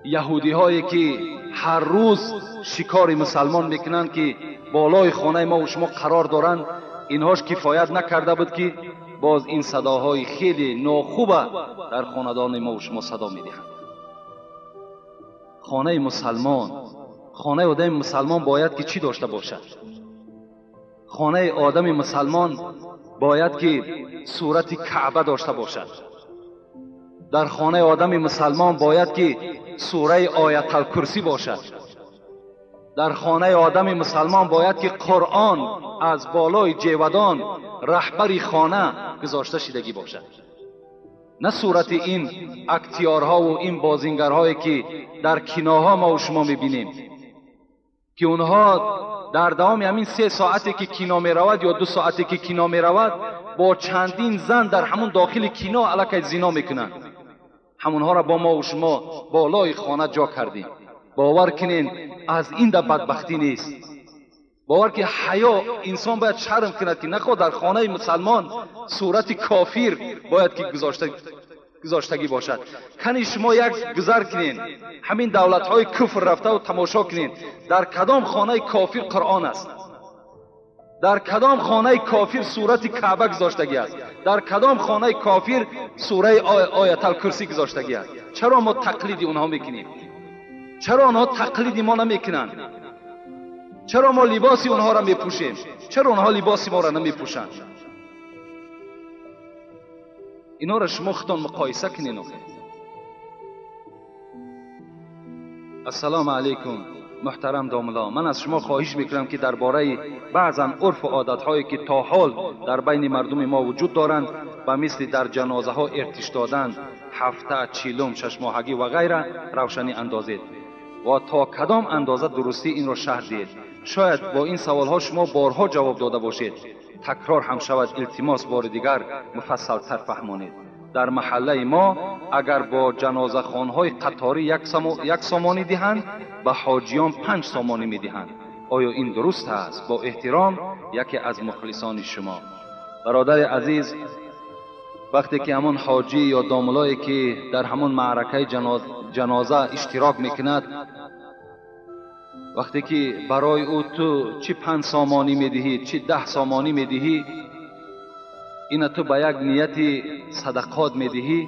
S1: یهودی هایی که هر روز شکار مسلمان میکنند که بالای خانه ما و شما قرار دارند، اینهاش کفایت نکرده بود که باز این صداهای خیلی ناخوبه در خاندان ما و شما صدا میدهند. خانه مسلمان، خانه آدم مسلمان باید که چی داشته باشد؟ خانه آدم مسلمان باید که صورت کعبه داشته باشد. در خانه آدم مسلمان باید که سوره آیت الکرسی باشد. در خانه آدم مسلمان باید که قرآن از بالای جیودان رهبر خانه گذاشته شدگی باشد، نه صورت این اکتیارها و این بازینگرهایی که در کیناها ما و شما میبینیم که اونها در دوام همین 3 ساعتی که کینا میرود یا 2 ساعتی که کینا میرود با چندین زن در همون داخل کینا علیه زنا میکنند. همونها را با ما و شما بالای خانه جا کردیم. باور کنین از این در بدبختی نیست. باور که حیا انسان باید شرم کند که نخواه در خانه مسلمان صورت کافر باید که گذاشتگی باشد. کنی شما یک گذر کنین همین دولت های کفر رفته و تماشا کنین در کدام خانه کافر قرآن است، در کدام خانه کافر صورت کعبه گذاشتگی است، در کدام خانه کافر سوره آیت الکرسی گذاشتگی است. چرا ما تقلید اونها میکنیم؟ چرا آنها تقلید ما نمیکنند؟ چرا ما لباس اونها را میپوشیم؟ چرا اونها لباس ما را نمیپوشند؟ اینا را شما خودتان مقایسه کنین. السلام علیکم محترم داملا، من از شما خواهش میکنم که درباره بعضا عرف و عادتهایی که تا حال در بین مردم ما وجود دارند و مثل در جنازه ها ارتش دادن، هفته، چیلم، شش ماهگی و غیره روشنی اندازید و تا کدام اندازه درستی این را شرح دهید. شاید با این سوال ها شما بارها جواب داده باشید، تکرار هم شود، التماس بار دیگر مفصل تر فهمانید. در محله ما اگر با جنازه خوان‌های قطاری 1 سامانی دهند، به حاجیان 5 سامانی میدهند. Оё ин дуруст аст? Бо эҳтиром, яке аз мухлисони шумо. Бародари азиз, вақте ки ҳамон ҳоҷӣ ё домулое ки дар ҳамон маъракаи ҷаноза иштирок мекунад, вақте ки барои ӯ ту чӣ 5 сомонӣ медиҳӣ, чӣ 10 сомонӣ медиҳӣ, ина ту ба як нияти садақот медиҳӣ,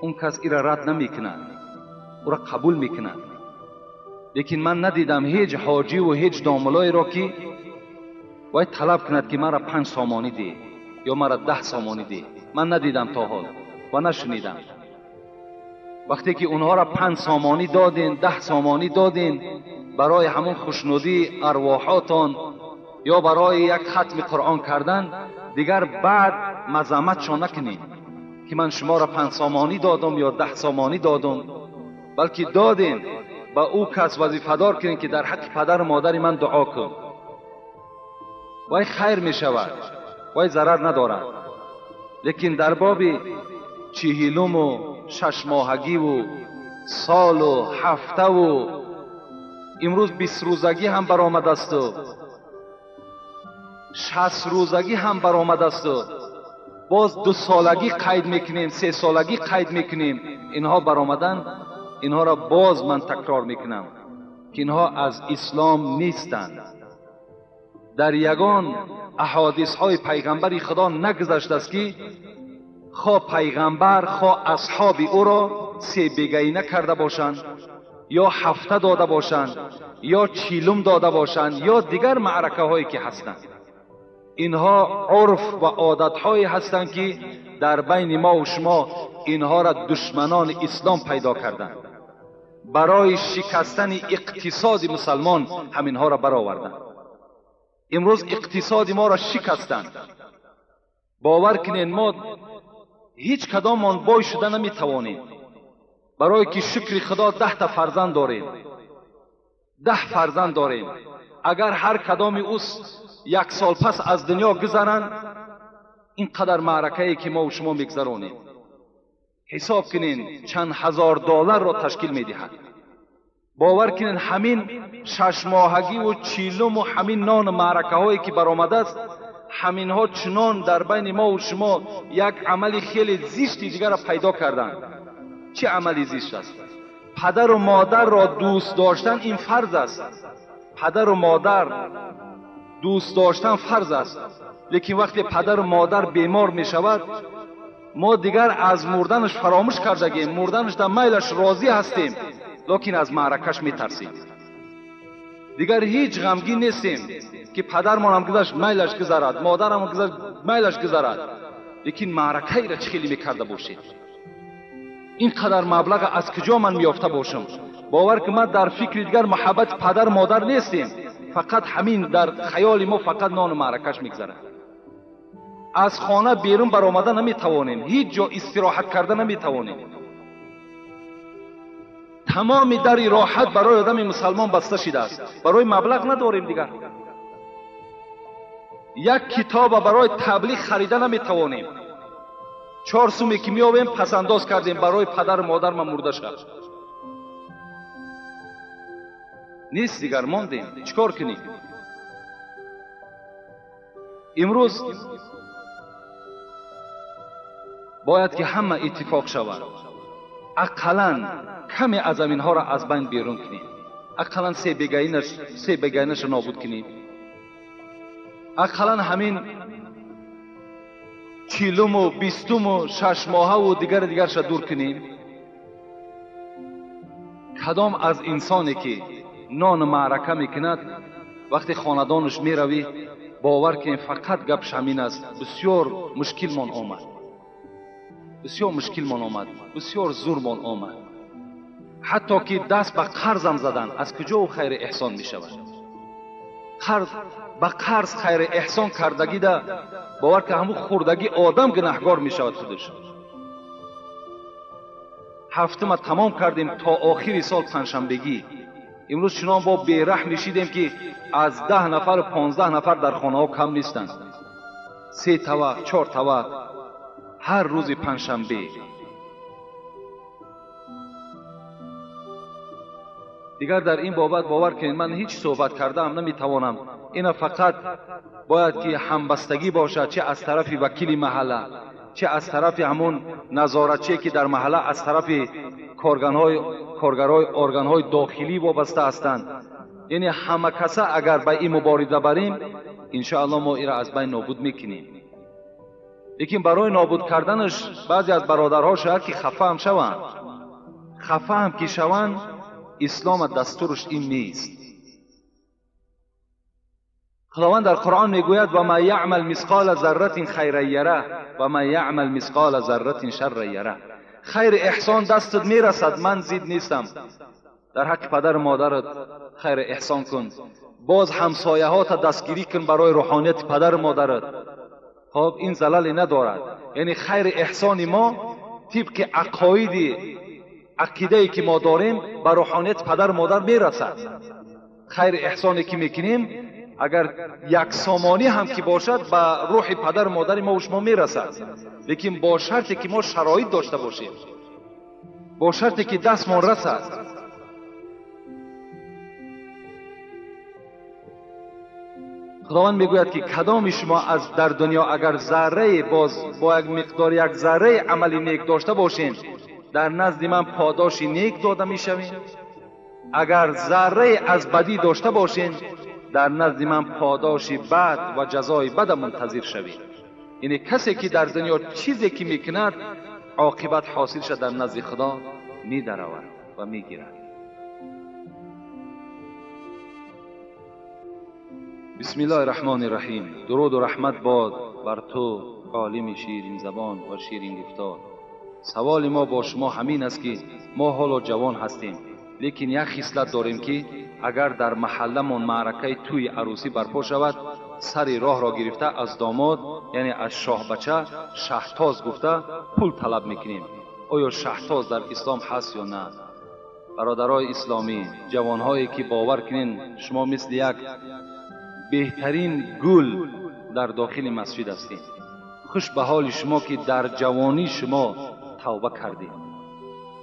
S1: он кас ира рад намекунад, ӯра қабул мекунад. Лекин ман надидам ҳеҷ ҳоҷиву ҳеҷ домулоеро ки вай талаб кунад ки маро 5 сомонӣ деҳ ё маро 10 сомонӣ деҳ. Ман надидам то ҳол ва нашунидам. Вақте ки онҳоро 5 сомонӣ додин, 10 сомонӣ додин, барои ҳамон хушнудии арвоҳотон ё барои як хатми Қуръон кардан, дигар баъд мазамматшон накунед ки ман шуморо 5 сомонӣ додам ё 10 сомонӣ додам, балки додем ба ӯ кас вазифадор кунед ки дар ҳаққи падару модари ман дуо кун. Вай хайр мешавад, вай зарар надорад. Лекин дар боби 40-уму 6 моҳагиву солу ҳафтаву имрӯз 20 рӯзагӣ ҳам баромадасту 60 рӯзагӣ ҳам баромадасту боз 2 солагӣ қайд мекунем, 3 солагӣ қайд мекунем, инҳо баромадан, инҳоро боз ман такрор мекунам ки инҳо аз ислом нестанд. Дар ягон аҳодисҳои пайғамбари Худо нагузаштааст ки хо пайғамбар хо асҳоби ӯро себегаина карда бошанд ё ҳафта дода бошанд ё 40 дода бошанд ё дигар маъракаҳое ки ҳастанд. Инҳо урф ва одатҳое ҳастанд ки дар байни мо ва шумо инҳоро душманони ислом пайдо карданд. Барои шикастани иқтисоди мусалмон ҳаминҳоро бароварданд. Имрӯз иқтисоди моро шикастанд. Бовар кунед, мо ҳеҷ кадомон бой шуда наметавонем, барое ки шукри Худо 10 та фарзанд дорем, 10 фарзанд дорем. Агар ҳар кадоми ӯ 1 сол пас аз дунё гузаранд, ин қадар маъракае ки мо ва шумо мегузаронем, ҳисоб кунед чанд ҳазор долларро ташкил медиҳад. Бовар кунед, ҳамин 6 моҳагиву 40-уму ҳамин нону маъракаҳое ки баромадааст, ҳаминҳо чунон дар байни мо ва шумо як амали хеле зишти дигарро пайдо карданд. Чӣ амали зишт аст? Падару модарро дӯст доштан ин фарз аст. Падару модар дӯст доштан фарз аст. Лекин вақте падару модар бемор мешавад, мо дигар аз мурданаш фаромӯш кардагем, мурданаш дар майлаш розӣ ҳастем, лекин аз маъракаш метарсем. Дигар ҳеҷ ғамгин нестем ки падармонам гузашт, майлаш гузарад, модарам гузашт, майлаш гузарад. Лекин маъракаеро чӣ хеле мекарда бошед? Ин қадар маблаға аз куҷо ман меёфта бошам? Бовар ки ман дар фикри дигар муҳаббати падару модар нестем, фақат ҳамин дар хаёли мо фақат нону маъракаш мегузарад. Аз хона берун баромада наметавонем, ҳеҷ ҷо истироҳат карда наметавонем. Тамоми дари роҳат барои одами мусалмон баста шидааст. Барои маблағ надорем дигар. Як китоба барои таблиғ харида наметавонем. 4 суме ки меёбем пасандоз кардем барои падару модар ман мурда шад. Нест дигар, мондем. Чӣ кор кунем? Имрӯз бояд ки ҳама иттифоқ шавад. Ақаллан каме аз аминҳоро аз байн берун кунем. Ақаллан се бегаинаша нобуд кунем. Ақаллан ҳамин 40-уму 20-уму 6 моҳаву дигари дигарша дур кунем. Кадом аз инсоне ки нону маърака мекунад, вақте хонадонаш меравӣ, бовар кунем фақат гапш ҳамин аст: бисёр мушкилмон омад, бисёр мушкилмон омад, бисёр зурмон омад. Ҳатто ки даст ба қарзам задан, аз куҷо ӯ хайри эҳсон мешавад? Қарз ба қарз хайри эҳсон кардагида, бовар ки ҳамун хурдагӣ одам гунаҳгор мешавад худаш. Ҳафтума тамом кардем то охири сол панҷшанбегӣ. Имрӯз чунон бо бераҳм мешидем ки аз 10 нафару 15 нафар дар хонаҳо кам нестанд. 3 тавақ, 4 тавақ ҳар рӯзи панҷшанбе. Дигар дар ин бобат бовар кунед, ман ҳеҷ суҳбат кардаам наметавонам. Ина фақат бояд ки ҳамбастагӣ бошад, чӣ аз тарафи вакили маҳалла, чӣ аз тарафи ҳамон назоратчие ки дар маҳалла аз тарафи коргарҳои органҳои дохилӣ вобаста ҳастанд. Яъне ҳама каса агар ба ин мубориза барем, иншоаллоҳ мо инро аз байн нобуд мекунем. Лекин барои нобуд карданаш баъзе аз бародарҳо шояд ки хафа ҳам шаванд. Хафа ҳам ки шаванд, ислом дастураш ин нест. Худованд дар Қуръон мегӯяд: ва ма яъмал мисқола зарратин хайран яра ва ма яъмал мисқола зарратин шарран яра. Хайр эҳсон дастат мерасад, ман зид нестам. Дар ҳаққи падару модарат хайр эҳсон кун, боз ҳамсояҳота дастгирӣ кун барои рӯҳонияти падару модарат. Хоб, ин залале надорад. Яъне хайр эҳсони мо тибқи ақоиди ақидае ки мо дорем ба рӯҳонияти падару модар мерасад. Хайр эҳсоне ки мекунем, агар як сомонӣ ҳам ки бошад, ба рӯҳи падару модари мо шумо мерасад. Лекин бо шарте ки мо шароит дошта бошем, бо шарте ки дастмон расад. Худованд мегӯяд ки кадоми шумо аз дар дунё агар заррае боз бо як миқдор як зарраи амали нек дошта бошем, дар назди ман подоши нек дода мешавем. Агар заррае аз бадӣ дошта бошем, дар назди ман подоши бад ва ҷазои бада мунтазир шавед. Яъне касе ки дар дунё чизе ки мекунад, оқибат ҳосил шад дар назди Худо медаравад ва мегирад. Бисмиллоҳи раҳмони раҳим. Дуруду раҳмат бод бар ту, олими ширинзабон ва ширингуфтор. Саволи мо бо шумо ҳамин аст ки мо ҳоло ҷавон ҳастем, лекин як хислат дорем ки агар дар маҳалламон маъракаи тӯи арӯсӣ барпо шавад, сари роҳро гирифта аз домод, яъне аз шоҳбача, шаҳтоз гуфта пул талаб мекунем. Оё шаҳтоз дар ислом ҳаст ё на? Бародарои исломӣ, ҷавонҳое ки бовар кунен, шумо мисли як беҳтарин гул дар дохили масҷид ҳастед. Хуш ба ҳоли шумо ки дар ҷавонӣ шумо тавба кардед,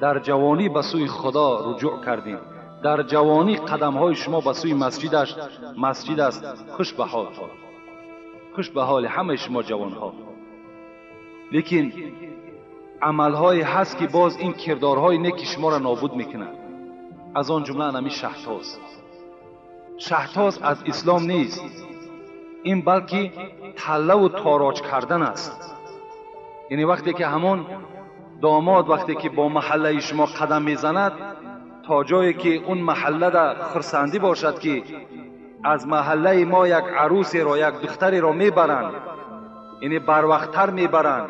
S1: дар ҷавонӣ ба сӯи Худо руҷӯъ кардед, дар ҷавонӣ қадамҳои шумо ба сӯи масҷид аст. Хуш ба ҳолтон, хуш ба ҳоли ҳамаи шумо ҷавонҳо. Лекин амалҳое ҳаст ки боз ин кирдорҳои неки шуморо нобуд мекунад. Аз он ҷумла ҳамин шаҳтоз. Шаҳтоз аз ислом нест, ин балки таллаву тороҷ кардан аст. Яъне вақте ки ҳамон домод вақте ки бо маҳаллаи шумо қадам мезанад, то ҷое ки он маҳаллада хурсандӣ бошад ки аз маҳаллаи мо як арӯсеро, як духтареро мебаранд, яъне барвақттар мебаранд,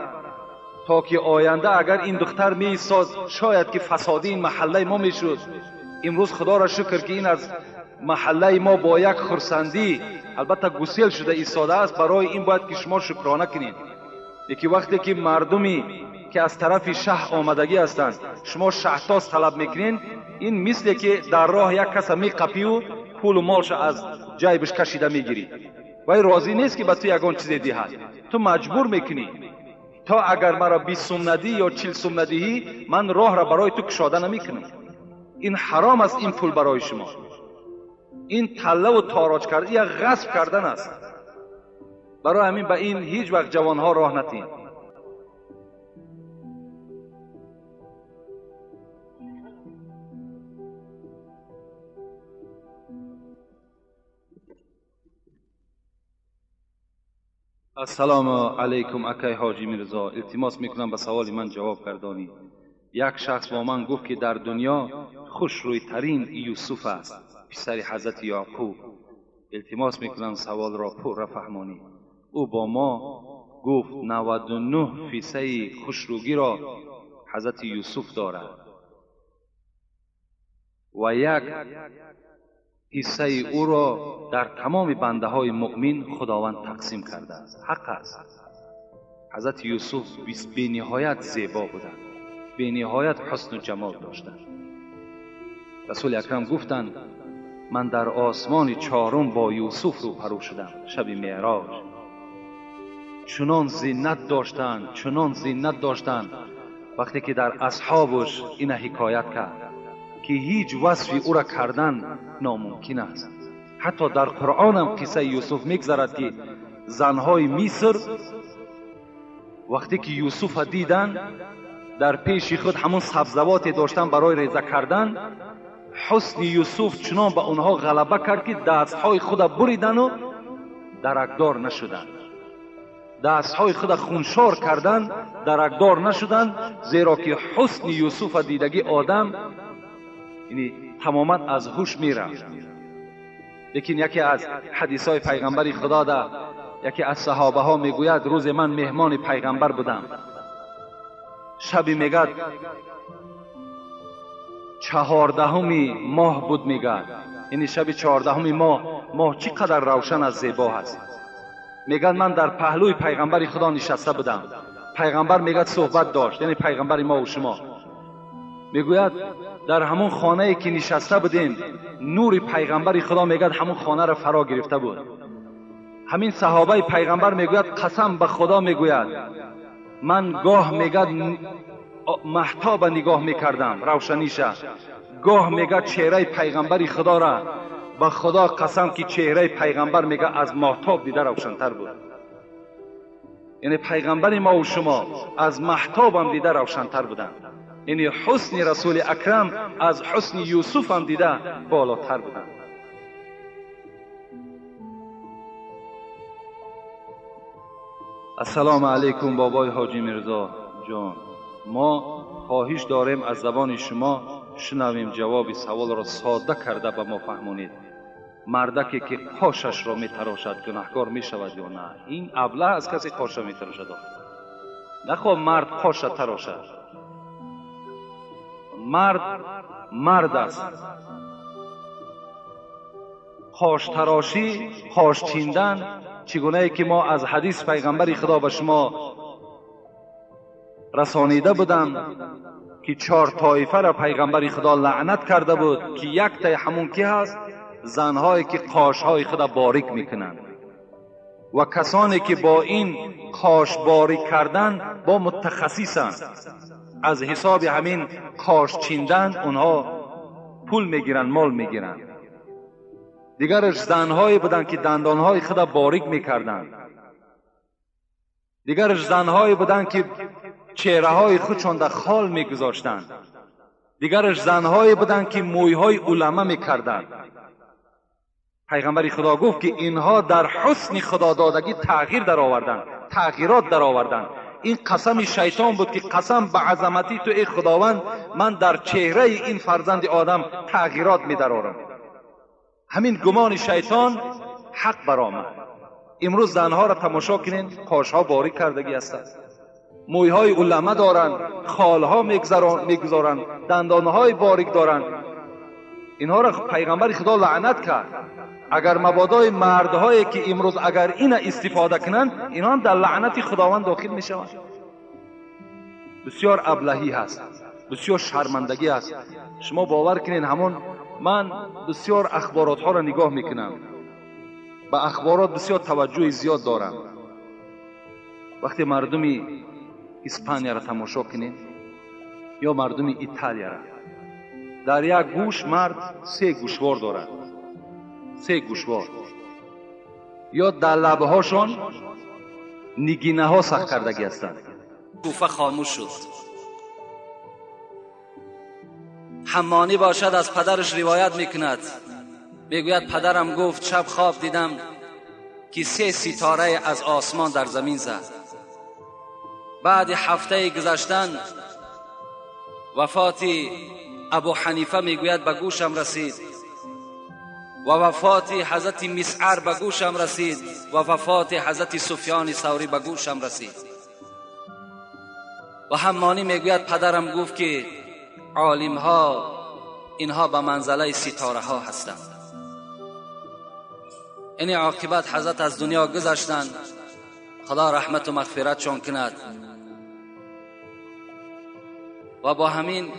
S1: то ки оянда агар ин духтар меистод, шояд ки фасоди ин маҳаллаи мо мешуд. Имрӯз Худоро шукр ки ин аз маҳаллаи мо бо як хурсандӣ албатта гусел шуда истодааст. Барои ин бояд ки шумо шукрона кунед. Лекин вақте ки мардуме ки аз тарафи шаҳр омадагӣ ҳастанд, шумо шаҳтоз талаб мекунед, ин мисле ки дар роҳ як каса меқапию пулу молша аз ҷайбаш кашида мегирӣ. Вай розӣ нест ки ба ту ягон чизе диҳад, ту маҷбур мекунӣ. То агар маро 20 сум надиҳӣ ё 40 сум надиҳӣ, ман роҳро барои ту кушода намекунам. Ин ҳаром аст, ин пул барои шумо. Ин таллаву тороҷ кардан, як ғасб кардан аст. Барои ҳамин ба ин ҳеҷ вақт ҷавонҳо роҳ натиҳед. Ассалому алайкум, акай ҳоҷи Мирзо. Илтимос мекунам ба саволи ман ҷавоб гардонӣ. Як шахс бо ман гуфт ки дар дунё хушрӯйтарин Юсуф аст, писари ҳазрати Яъқуб. Илтимос мекунам саволро пурра фаҳмонӣ. Ӯ бо мо гуфт 99 фисаи хушрӯгиро ҳазрати Юсуф дорад ва як ҳиссаи ӯро дар тамоми бандаҳои муъмин Худованд тақсим кардааст. Ҳақ аст. ҳазрати Юсуф бениҳоят зебо буданд, бениҳоят ҳусну ҷамол доштанд. Расули акрам гуфтанд: ман дар осмони чорум бо Юсуф рӯпарӯ шудам шаби меъроҷ. Чунон зинат доштанд, чунон зинат доштанд, вақте ки дар асҳобаш ина ҳикоят кард ки ки ҳеҷ васфи ӯра кардан номумкин аст. Ҳатто дар Қуръон ҳам қиссаи Юсуф мегзарад ки занҳои Миср вақте ки Юсуфа диданд, дар пеши худ ҳамон сабзавоте доштанд барои реза кардан, ҳусни Юсуф чунон ба онҳо ғалаба кард ки дастҳои худа буридану даракдор нашуданд, дастҳои худа хуншор карданд, даракдор нашуданд, зеро ки ҳусни Юсуфа дидагӣ одам яъне тамоман аз ҳуш мерафт. Лекин яке аз ҳадисҳои пайғамбари Худо да яке аз саҳобаҳо мегӯяд: рӯзе ман меҳмони пайғамбар будам. Шаби мегӯяд 14 моҳ буд, мегӯяд яъне шаби 14 моҳ, моҳ чӣ қадар равшан аз зебо ҳаст. Мегӯяд ман дар паҳлӯи пайғамбари Худо нишаста будам. Пайғамбар мегӯяд суҳбат дошт, яъне пайғамбари мо ва шумо. Мегӯяд дар ҳамон хонае ки нишаста будем, нури пайғамбари Худо мегӯяд ҳамон хонаро фаро гирифта буд. Ҳамин саҳобаи пайғамбар мегӯяд қасам ба Худо, мегӯяд ман гоҳ мегӯяд маҳтоба нигоҳ мекардам, равшаниша, гоҳ мегӯяд чеҳраи пайғамбари Худора, ба Худо қасам ки чеҳраи пайғамбар мегӯяд аз моҳтоб дида равшантар буд. Яъне пайғамбари мо ва шумо аз маҳтобам дида равшантар буданд. Яъне ҳусни Расули Акрам аз ҳусни Юсуфам дида болотар буданд. Ассалому алайкум бобои Ҳоҷи Мирзо ҷон, мо хоҳиш дорем аз забони шумо шунавем ҷавоби саволро сода карда ба мо фаҳмонед. Мардаке ки қошашро метарошад гунаҳкор мешавад ё на? Ин аблаҳ аз касе қоша метарошад. Нахоҳ мард қоша тарошад. Мард мард аст. Қоштарошӣ, қош чиндан чигунае ки мо аз ҳадис пайғамбари Худо ба шумо расонида будам ки 4 тоифаро пайғамбари Худо лаънат карда буд, ки яктаи ҳамон ки ҳаст? Занҳое ки қошҳои худа борик мекунанд ва касоне ки бо ин қош борик кардан бо мутахассисанд, аз ҳисоби ҳамин қош чиндан онҳо пул мегиранд, мол мегиранд. Дигараш занҳое буданд ки дандонҳои худа борик мекарданд. Дигараш занҳое буданд ки чеҳраҳои худшон дар хол мегузоштанд. Дигараш занҳое буданд ки мӯйҳои улама мекарданд. Пайғамбари Худо гуфт ки инҳо дар ҳусни худододагӣ тағйир дароварданд, тағйирот дароварданд. Ин қасами шайтон буд ки қасам ба азамати ту эй Худованд, ман дар чеҳраи ин фарзанди одам тағйирот медарорам. Ҳамин гумони шайтон ҳақ баромад. Имрӯз занҳоро тамошо кунед, қошҳо борик кардагӣ ҳастанд, мӯйҳои улама доранд, холҳо мегузоранд, дандонҳои борик доранд. Инҳоро пайғамбари Худо лаънат кард. Агар мабодои мардҳое ки имрӯз агар ина истифода кунанд, инҳо ҳам дар лаънати Худованд дохил мешаванд. Бисёр аблаҳӣ ҳаст, бисёр шармандагӣ ҳаст. Шумо бовар кунед, ҳамон ман бисёр ахборотҳоро нигоҳ мекунам, ба ахборот бисёр таваҷҷӯҳи зиёд дорам. Вақте мардуми Испанияро тамошо кунед ё мардуми Италияро, дар як гӯш мард 3 гӯшвор дорад, 3 гӯшвор, ё дар лабҳошон нигинаҳо сахт кардагӣ ҳастанд.
S2: کوفه خاموش شد. حمانی باشد از پدرش روایت میکند، میگوید پدرم گفت شب خواب دیدم که 3 ستاره از آسمان در زمین زد. بعد هفته گذشتن وفات ابو حنیفه میگوید به گوشم رسید و وفات حضرت مسعر به گوشم رسید و وفات حضرت سفیان ثوری به گوشم رسید. و حمانی میگوید پدرم گفت که عالم ها اینها به منزله ستاره ها هستند. این عاقبت حضرت از دنیا گذشتند، خدا رحمت و مغفرتشان کند. و با همین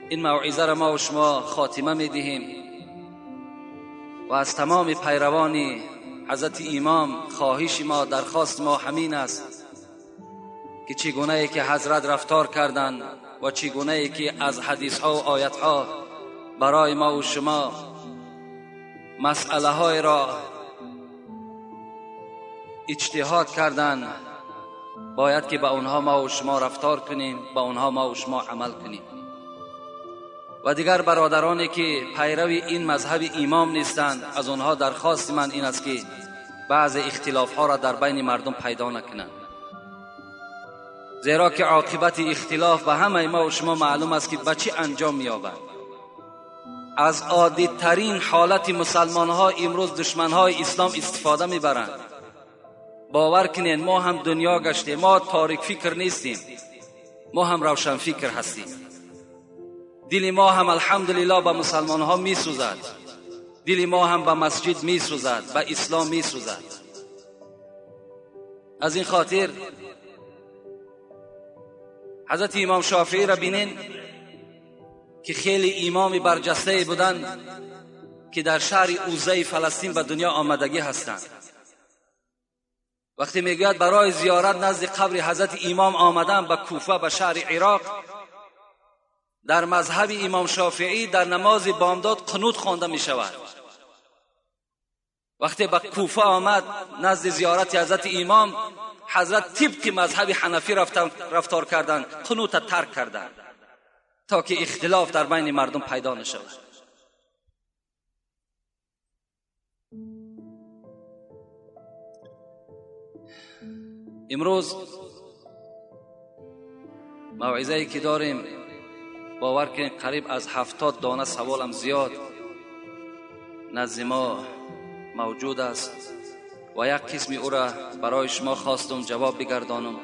S2: این موعظه را ما و شما خاتمه میدهیم و از تمام پیروان حضرت امام خواهش ما، درخواست ما همین است که چگونه ای که حضرت رفتار کردند و چگونه ای که از حدیث ها و آیت ها برای ما و شما مسئله های را اجتهاد کردن، باید که با اونها ما و شما رفتار کنیم، با اونها ما و شما عمل کنیم. و دیگر برادرانی که پیرو این مذهب امام نیستند، از اونها درخواست من این است که بعض اختلاف ها را در بین مردم پیدا نکنند، زیرا که عاقبت اختلاف به همه ما و شما معلوم است که به چی انجام می‌یابد. از عادی ترین حالت مسلمان ها امروز دشمن های اسلام استفاده میبرند. باور کنین ما هم دنیا گشتیم، ما تاریک فکر نیستیم، ما هم روشن فکر هستیم. دل ما هم الحمدلله به مسلمان ها میسوزد، دل ما هم به مسجد میسوزد، به اسلام میسوزد. از این خاطر حضرت امام شافعی را بینین که خیلی امام برجسته بودند که در شهر اوزه فلسطین به دنیا آمدگی هستند. وقتی میگوید برای زیارت نزد قبر حضرت امام آمدن به کوفه، به شهر عراق، در مذهب امام شافعی در نماز بامداد قنوت خوانده می شود. وقتی به کوفه آمد نزد زیارت حضرت امام، حضرت طبق مذهب حنفی رفتار کردند، قنوت ترک کردند تا که اختلاف در بین مردم پیدا نشود. امروز موعظه‌ای که داریم، باور کنید قریب از 70 دانه سوالم زیاد نزد ما موجود است و یک قسمی او را برای شما خواستم جواب بگردانم.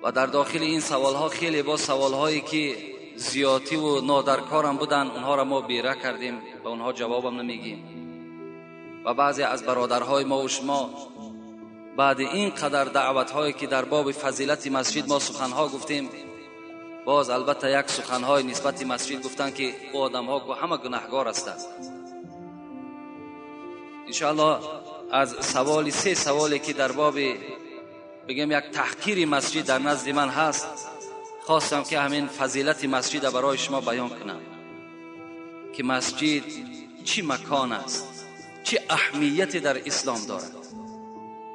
S2: و در داخل این سوالها خیلی با سوالهایی که زیاتی و نادرکارم بودن، اونها را ما بیره کردیم و اونها جوابم نمیگیم. و بعضی از برادرهای ما و شما بعد این قدر دعوتهایی که در باب فضیلت مسجد ما سخنها گفتیم، باز البته یک سخنهای نسبت مسجد گفتن که او آدمها همه گناهگار هستند. انشاءالله از سوال 3 سوالی که در باب بگم یک تحقیر مسجد در نزد من هست، خواستم که همین فضیلت مسجد برای شما بیان کنم که مسجد چی مکان است، چه اهمیتی در اسلام دارد.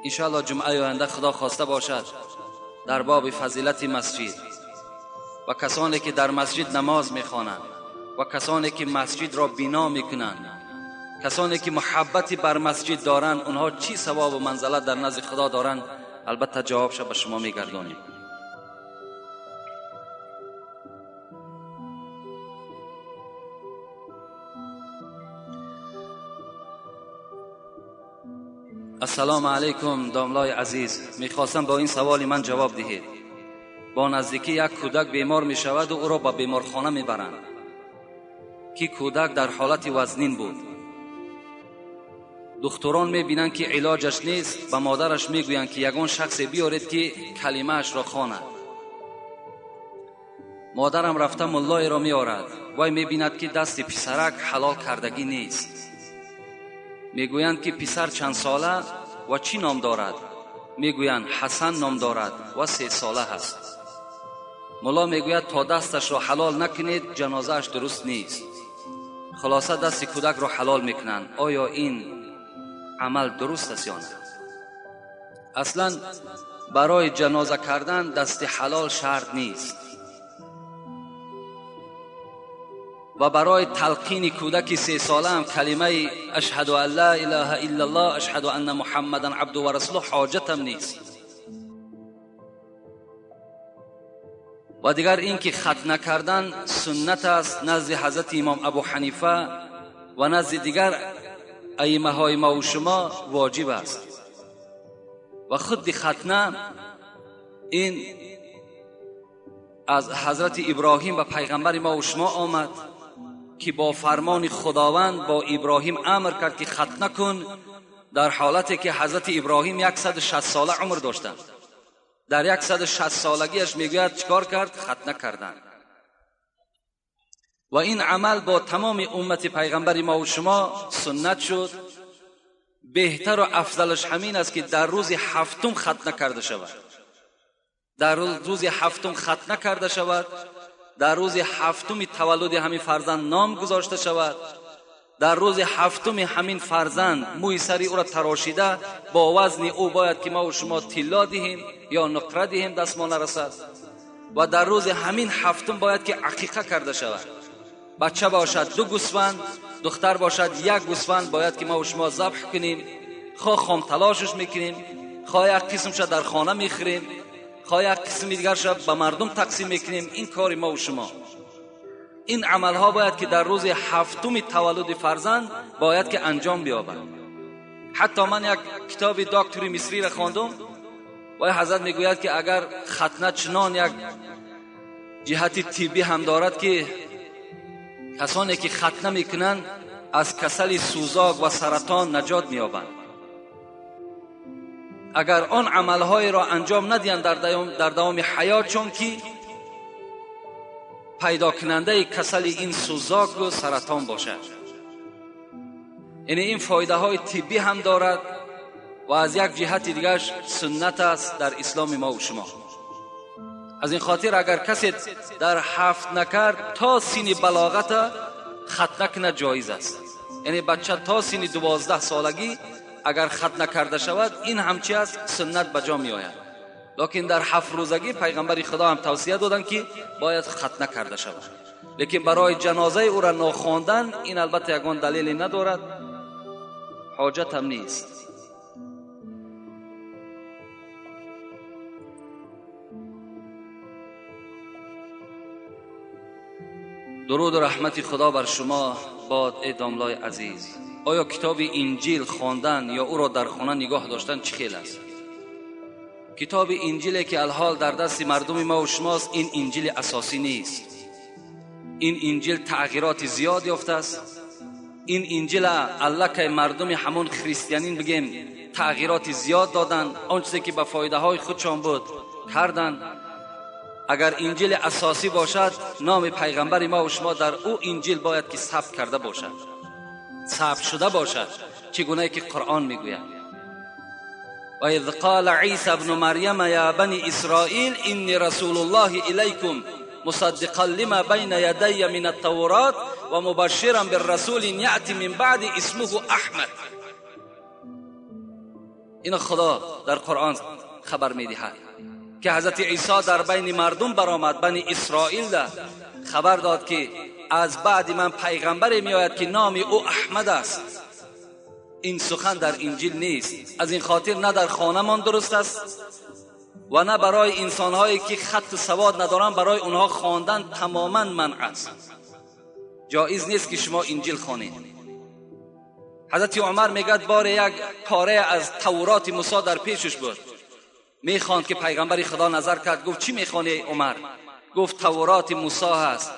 S2: انشاءالله جمعه آینده خدا خواسته باشد در باب فضیلت مسجد و کسانی که در مسجد نماز میخوانند و کسانی که مسجد را بنا میکنند، کسانی که محبتی بر مسجد دارند، اونها چی ثواب و منزلت در نزد خدا دارند، البته جوابش به شما میگردانیم. السلام علیکم داملای عزیز، میخواستم با این سوال من جواب دهید. با نزدیکی یک کودک بیمار میشود و او را به بیمارخانه میبرند که کودک در حالت وزنین بود. دکتران میبینند که علاجش نیست، به مادرش میگویند که یگان شخص بیارید که کلمه‌اش را خواند. مادرم رفته ملای را میآورد، وی میبیند که دست پسرک حلال کردگی نیست. میگویند که پسر چند ساله و چی نام دارد؟ میگویند حسن نام دارد و 3 ساله هست. ملا میگوید تا دستش را حلال نکنید جنازه‌اش درست نیست. خلاصه دست کودک را حلال میکنند. آیا این عمل درست است یا نه؟ اصلا برای جنازه کردن دست حلال شرط نیست و برای تلقین کودک 3 ساله هم کلمه اشهد ان لا اله الا الله اشهد ان محمدا عبده و رسوله حاجتم نیست. و دیگر اینکه ختنه کردن سنت است نزد حضرت امام ابو حنیفه و نزد دیگر ائمه های ما و شما واجب است. و خود ختنه این از حضرت ابراهیم و پیغمبر ما و شما آمد که با فرمان خداوند با ابراهیم امر کرد که ختنه کن، در حالتی که حضرت ابراهیم 160 ساله عمر داشتند. در 160 سالگیش میگوید چیکار کرد؟ ختنه کردن. و این عمل با تمام امت پیغمبر ما و شما سنت شد. بهتر و افضلش همین است که در روز هفتم ختنه کرده شود. در روز هفتم ختنه کرده شود در روز هفتم تولد همین فرزند نام گذاشته شود، در روز هفتم همین فرزند موی سری او را تراشیده با وزن او باید که ما و شما طلا دهیم یا نقره دهیم دست ما نرسد، و در روز همین هفتم باید که عقیقه کرده شود. بچه باشد 2 گوسفند، دختر باشد 1 گوسفند باید که ما و شما ذبح کنیم. خواه خام تلاشش میکنیم، خواه یک قسمش در خانه میخوریم، خواه یک قسم دیگرش به مردم تقسیم میکنیم. این کار ما و شما، این عملها باید که در روز هفتم تولد فرزند باید که انجام بیابد. حتی من یک کتاب دکتری مصری را خواندم و حضرت میگوید که اگر ختنه چنان یک جهت طبی هم دارد که کسانی که ختنه میکنند از کسل سوزاک و سرطان نجات مییابند. اگر آن عملهای را انجام ندهند در دوام حیات، چون که پیدا کننده کسل این سوزاک و سرطان باشد. یعنی این فایده های طبی هم دارد و از یک جهت دیگرش سنت است در اسلام ما و شما. از این خاطر اگر کسی در هفت نکرد تا سین بلاغت ختنه کنه جایز است. یعنی بچه تا سین 12 سالگی اگر ختنه کرده شود این همچی است، سنت به جا می آید. لکن در 7 روزگی پیغمبر خدا هم توصیه دادن که باید ختنه کرده شود. لیکن برای جنازه او را ناخواندن این البته یگان دلیلی ندارد، حاجت هم نیست. درود و رحمت خدا بر شما باد ای داملای عزیز. آیا کتاب انجیل خواندن یا او را در خانه نگاه داشتن چه خیل است؟ کتاب انجیلی که الحال در دست مردم ما و شماست این انجیل اساسی نیست. این انجیل تغییرات زیاد یافته است. این انجیل الله که مردم همون خریستیانین بگیم تغییرات زیاد دادن، آن چیزی که به فایده های خودشان بود کردن. اگر انجیل اساسی باشد نام پیغمبر ما و شما در او انجیل باید که ثبت کرده باشد، ثبت شده باشد، چگونه که قرآن میگوید و اذ قال عیسی ابن مریم یا بنی اسرائیل انی رسول الله الیکم مصدقا لما بین یدی من التورات و مبشرا بالرسول یأتی من بعد اسمه احمد. این خدا در قرآن خبر میدهد که حضرت عیسی در بین مردم برآمد، بنی اسرائیل خبر داد که از بعد من پیغمبری میآید که نام او احمد است. این سخن در انجیل نیست. از این خاطر نه در خانمان درست است و نه برای انسانهایی که خط سواد ندارن برای اونها خواندن تماما منع است. جایز نیست که شما انجیل خوانید. حضرت عمر میگد بار یک پاره از تورات موسی در پیشش بود، میخواند که پیغمبر خدا نظر کرد، گفت چی میخوانی عمر؟ گفت تورات موسی هست.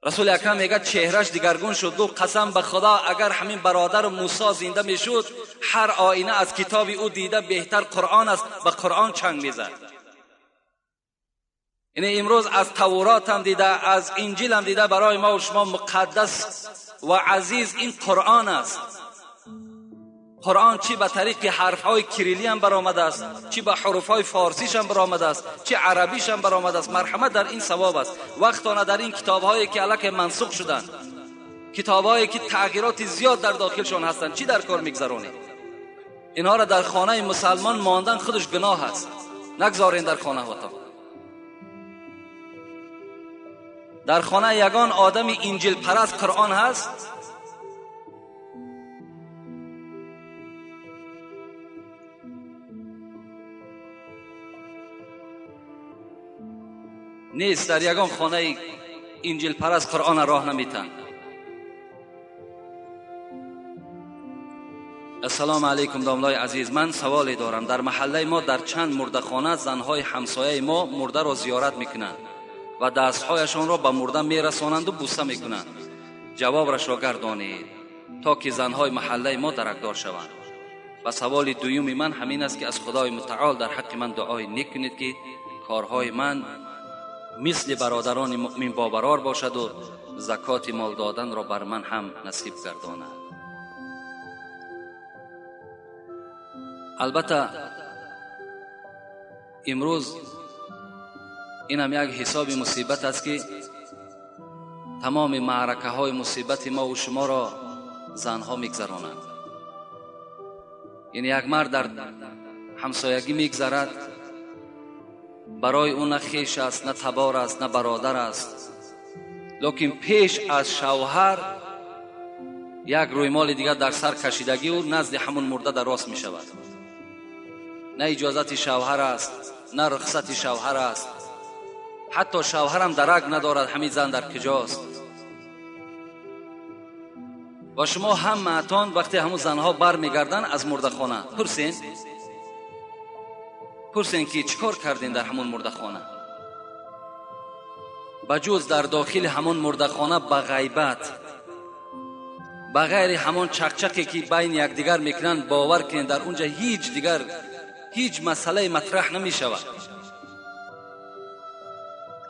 S2: رسول اکرم میگه چهرش دیگرگون شد، گفت قسم به خدا اگر همین برادر موسی زنده میشد هر آینه از کتاب او دیده بهتر قرآن است، به قرآن چنگ میزد. یعنی امروز از تورات هم دیده، از انجیل هم دیده، برای ما و شما مقدس و عزیز این قرآن است. قرآن چی به طریق حرفهای کریلی هم برآمده است، چی به حروفهای فارسیش هم برآمده است، چی عربیش هم برآمده است. مرحمت در این ثواب است. وقتانه در این کتابهایی که الک منسوخ شدند، کتابهایی که تغییرات زیاد در داخلشان هستند، چی در کار میگذرانید؟ اینها را در خانه مسلمان ماندن خودش گناه است. نگذارین در خانه هاتان. در خانه یگان آدم انجیل پرست قرآن هست؟ نیست. در یگان خانه انجیل پرست قرآن راه نمیتن. السلام علیکم داملای عزیز، من سوالی دارم. در محله ما در چند مردخانه زنهای همسایه ما مرده را زیارت میکنند و دستهایشان را به مرده میرسانند و بوسه میکنند. جوابش را گردانید تا که زنهای محله ما درکدار شوند. و سوال دوم من همین است که از خدای متعال در حق من دعای نیک کنید که کارهای من مثل برادران مؤمن بابرار باشد و زکات مال دادن را بر من هم نصیب گرداند. البته امروز این هم یک حساب مصیبت است که تمام معرکه های مصیبت ما و شما را زنها میگذرانند. یعنی یک مرد در همسایگی میگذرد، برای او نه خویش است، نه تبار است، نه برادر است، لیکن پیش از شوهر یک رویمال دیگر در سر کشیدگی او نزد همون مرده در راست می شود. نه اجازت شوهر است، نه رخصت شوهر است، حتی شوهرم درک ندارد همین زن در کجاست. و شما هم معتان وقتی همون زنها بر میگردن از مرده خانه پرسین که چیکار کردین در همون مرده خانه. بجز در داخل همون مرده خانه به غیبت، به غیر همون چقچقی که بین یکدیگر میکنن، باور کنین در اونجا هیچ دیگر هیچ مسئله مطرح نمیشود.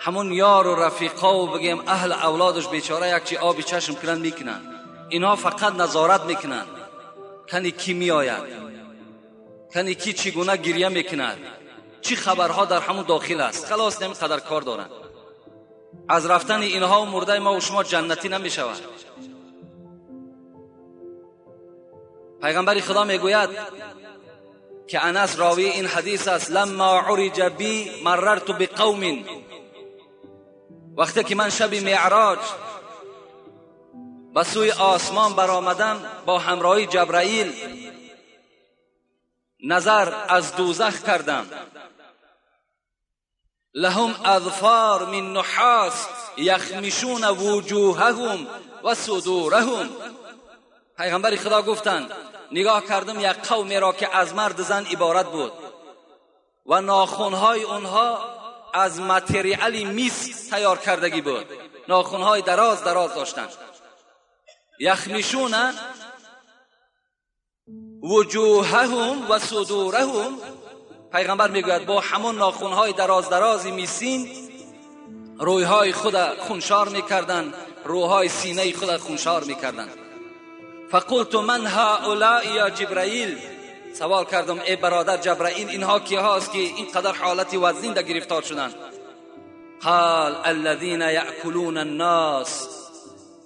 S2: همون یار و رفیقا و بگیم اهل اولادش بیچاره یک چی آبی چشم کنن میکنن، اینها فقط نظارت میکنن کنی کی میآید، کنی کی چگونه گریه میکند، چی خبرها در همون داخل است. خلاص نمی قدر کار دارن. از رفتن اینها و مرده ما و شما جنتی نمیشود. پیغمبر خدا میگوید که انس راوی این حدیث است، لما عرج بی مررت بقوم، وقتی که من شب معراج به سوی آسمان برآمدم با همراهی جبرائیل، نظر از دوزخ کردم. لهم اظفار من نحاس یخمشون وجوههم و صدورهم. پیغمبر خدا گفتند نگاه کردم یک قومی را که از مرد زن عبارت بود و ناخنهای اونها از متریال میس تیار کردگی بود، ناخنهای دراز دراز داشتند. یخمشون وجوههم و صدورهم، پیغمبر میگوید با همون ناخنهای دراز درازی میسین رویهای خود خونشار میکردند، روهای سینه خود خونشار میکردند. فقلت من هؤلاء یا جبرائیل، سوال کردم ای برادر جبرائیل اینها کی هاست که اینقدر حالت وزین در گرفتار شدند؟ قال الذين یأکلون الناس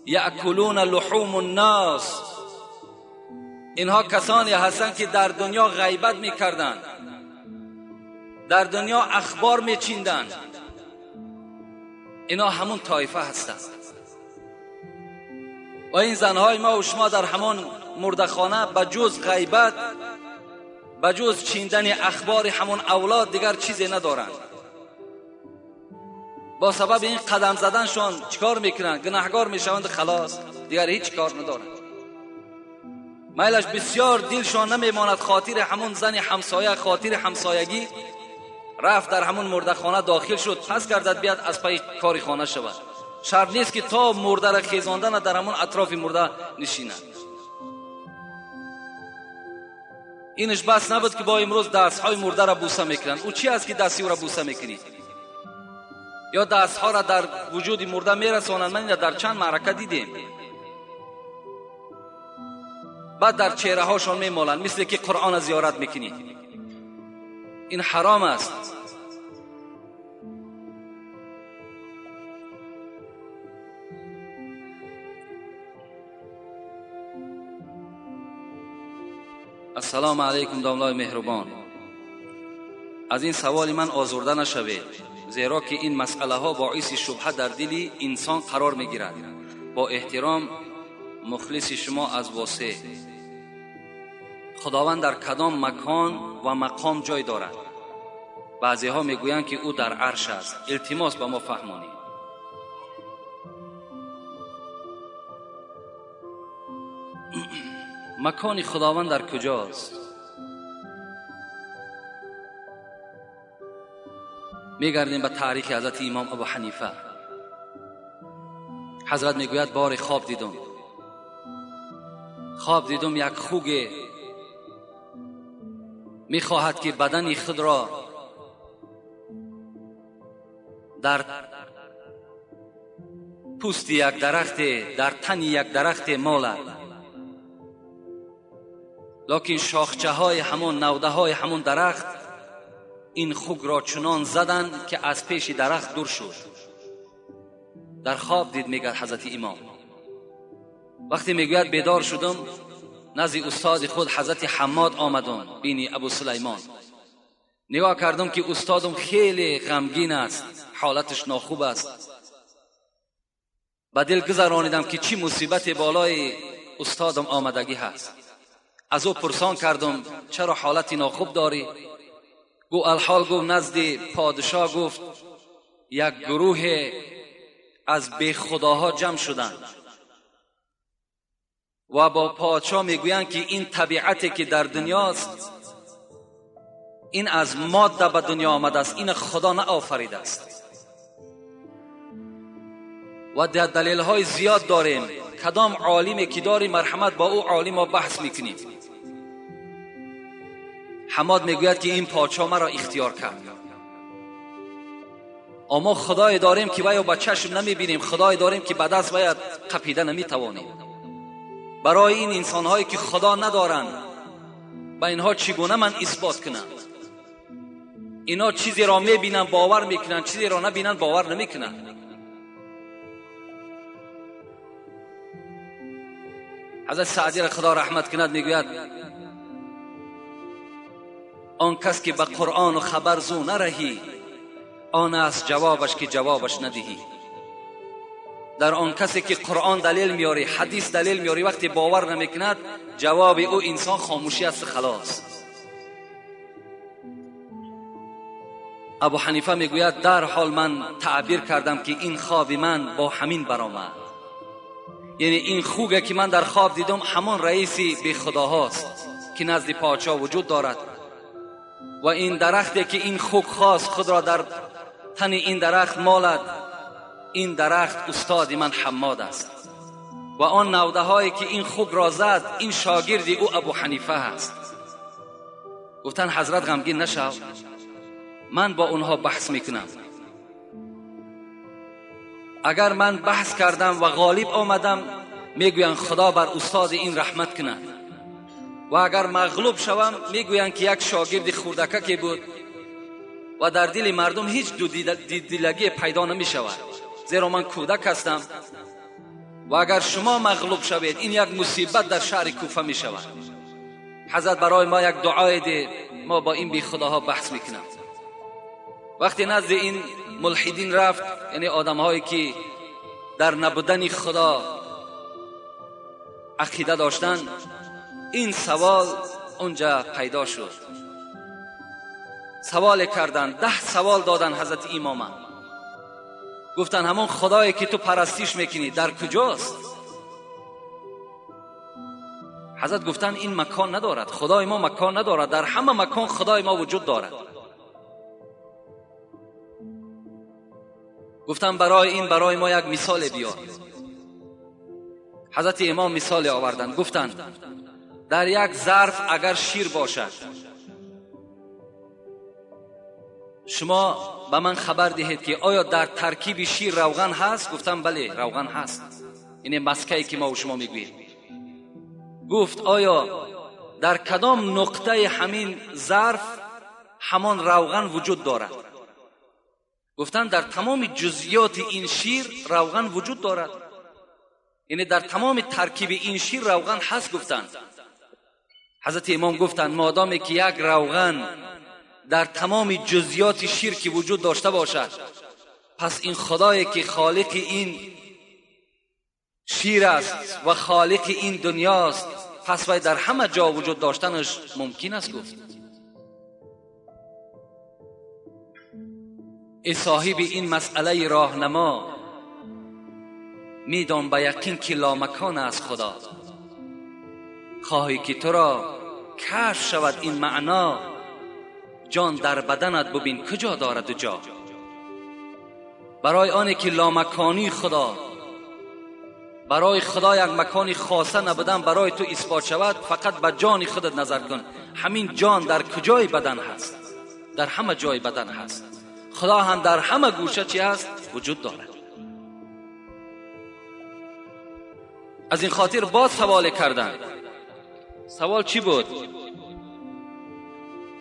S2: یأکلون لحوم الناس، اینها کسانی هستند که در دنیا غیبت میکردند، در دنیا اخبار میچیندند، اینا همون طایفه هستند. و این زنهای ما و شما در همون مردخانه به جز غیبت، به جز چیندن اخبار همون اولاد دیگر چیزی ندارند. با سبب این قدم زدنشان چیکار میکنند؟ گناهگار میشوند، خلاص دیگر هیچ کار ندارند. میلش بسیار دلشان نمیماند، خاطر همون زن همسایه، خاطر همسایگی رفت در همون مردخانه داخل شد، پس گردد بیاد از پای کاری خانه شود. شرط نیست که تا مرده را خیزاندن در همون اطراف مرده نشیند. اینش بس نبود که با امروز دستهای مرده را بوسه میکنند. او چی است که دستی او را بوسه میکنی؟ یا دستها را در وجود مرده میرسانند. من این در چند معرکه دیدیم. بعد در چهره هاشان میمالند مثل که قرآن زیارت میکنی. این حرام است. السلام علیکم داملای مهربان. از این سوال من آزرده نشوید، زیرا که این مسئله ها باعث شبهه در دل انسان قرار میگیرد. با احترام مخلص شما از واسه. خداوند در کدام مکان و مقام جای دارد؟ بعضی ها میگویند که او در عرش است. التماس به ما فهمانید. مکان خداوند در کجاست؟ میگردیم به تاریخ حضرت امام ابو حنیفه. حضرت میگوید بار خواب دیدم، خواب دیدم یک خوگ میخواهد که بدن خود را در پوست یک درخت، در تن یک درخت مالد، لکن شاخچه های همون، نوده های همون درخت این خوک را چنان زدند که از پیش درخت دور شد. در خواب دید، میگه حضرت امام. وقتی میگوید بیدار شدم، نزد استاد خود حضرت حماد آمدم، بینی ابو سلیمان. نگاه کردم که استادم خیلی غمگین است، حالتش ناخوب است. به دل گذرانیدم که چی مصیبت بالای استادم آمدگی هست. از او پرسان کردم چرا حالت ناخوب داری؟ گو الحال گفت نزد پادشاه گفت یک گروه از بی خداها جمع شدند و با پادشاه میگویند که این طبیعتی که در دنیاست این از ماده به دنیا آمده است، این خدا نه آفریده است. و در دلیل های زیاد داریم، کدام عالمی که داری مرحمت با او عالم ما بحث میکنیم. حماد میگوید که این پادشاه مرا اختیار کرد، اما خدای داریم که باید با چشم نمیبینیم، خدای داریم که به دست باید قپیده نمیتوانیم. برای این انسانهایی که خدا ندارند با اینها چگونه من اثبات کنم؟ اینا چیزی را میبینن باور میکنن، چیزی را نبینن باور نمیکنن. حضرت سعدی را خدا رحمت کند میگوید آن کس که به قرآن و خبر زو نرهی، آن است جوابش که جوابش ندهی. در آن کسی که قرآن دلیل میاری، حدیث دلیل میاری، وقتی باور نمیکند جواب او انسان خاموشی است، خلاص. ابو حنیفه میگوید در حال من تعبیر کردم که این خواب من با همین برآمد، یعنی این خوگه که من در خواب دیدم همان رئیسی بی خداهاست که نزد پادشاه وجود دارد و این درختی که این خوگ خواست خود را در تن این درخت مالد، این درخت استاد من حماد است و آن نوده هایی که این خوگ را زد این شاگرد او ابو حنیفه است. گفتن حضرت غمگین نشو، من با اونها بحث میکنم. اگر من بحث کردم و غالب آمدم میگویند خدا بر استاد این رحمت کند، و اگر مغلوب شوم میگویند که یک شاگرد خردکه که بود و در دل مردم هیچ دو دیدلگی پیدا نمی شود، زیرا من کودک هستم و اگر شما مغلوب شوید این یک مصیبت در شهر کوفه می شود. حضرت برای ما یک دعای ده، ما با این بی خداها بحث میکنم. وقتی نزد این ملحدین رفت، یعنی آدم هایی که در نبودن خدا عقیده داشتن، این سوال اونجا پیدا شد. سوال کردن، 10 سوال دادن حضرت امام. گفتن همون خدایی که تو پرستیش میکنی در کجاست؟ حضرت گفتن این مکان ندارد، خدای ما مکان ندارد، در همه مکان خدای ما وجود دارد. گفتن برای این برای ما یک مثال بیار. حضرت امام مثال آوردن، گفتن در یک ظرف اگر شیر باشد، شما به من خبر دهید که آیا در ترکیب شیر روغن هست؟ گفتم بله روغن هست، این مسکه‌ای که ما و شما میگوییم. گفت آیا در کدام نقطه همین ظرف همان روغن وجود دارد؟ گفتن در تمام جزئیات این شیر روغن وجود دارد، یعنی در تمام ترکیب این شیر روغن هست. گفتن حضرت امام گفتن مادامی که یک روغن در تمام جزئیات شیر که وجود داشته باشد، پس این خدایی که خالق این شیر است و خالق این دنیاست، پس وی در همه جا وجود داشتنش ممکن است. گفت ای صاحب این مسئله راهنما، میدان به یقین که لامکان است خدا. خواهی که تو را کشف شود این معنا، جان در بدنت ببین کجا دارد و جا. برای آنه که لامکانی خدا، برای خدا یک مکانی خاصه نبودن برای تو اثبات شود، فقط به جان خودت نظر کن. همین جان در کجای بدن هست؟ در همه جای بدن هست. خدا هم در همه گوشه چی هست؟ وجود دارد. از این خاطر باز سوال کردن. سوال چی بود؟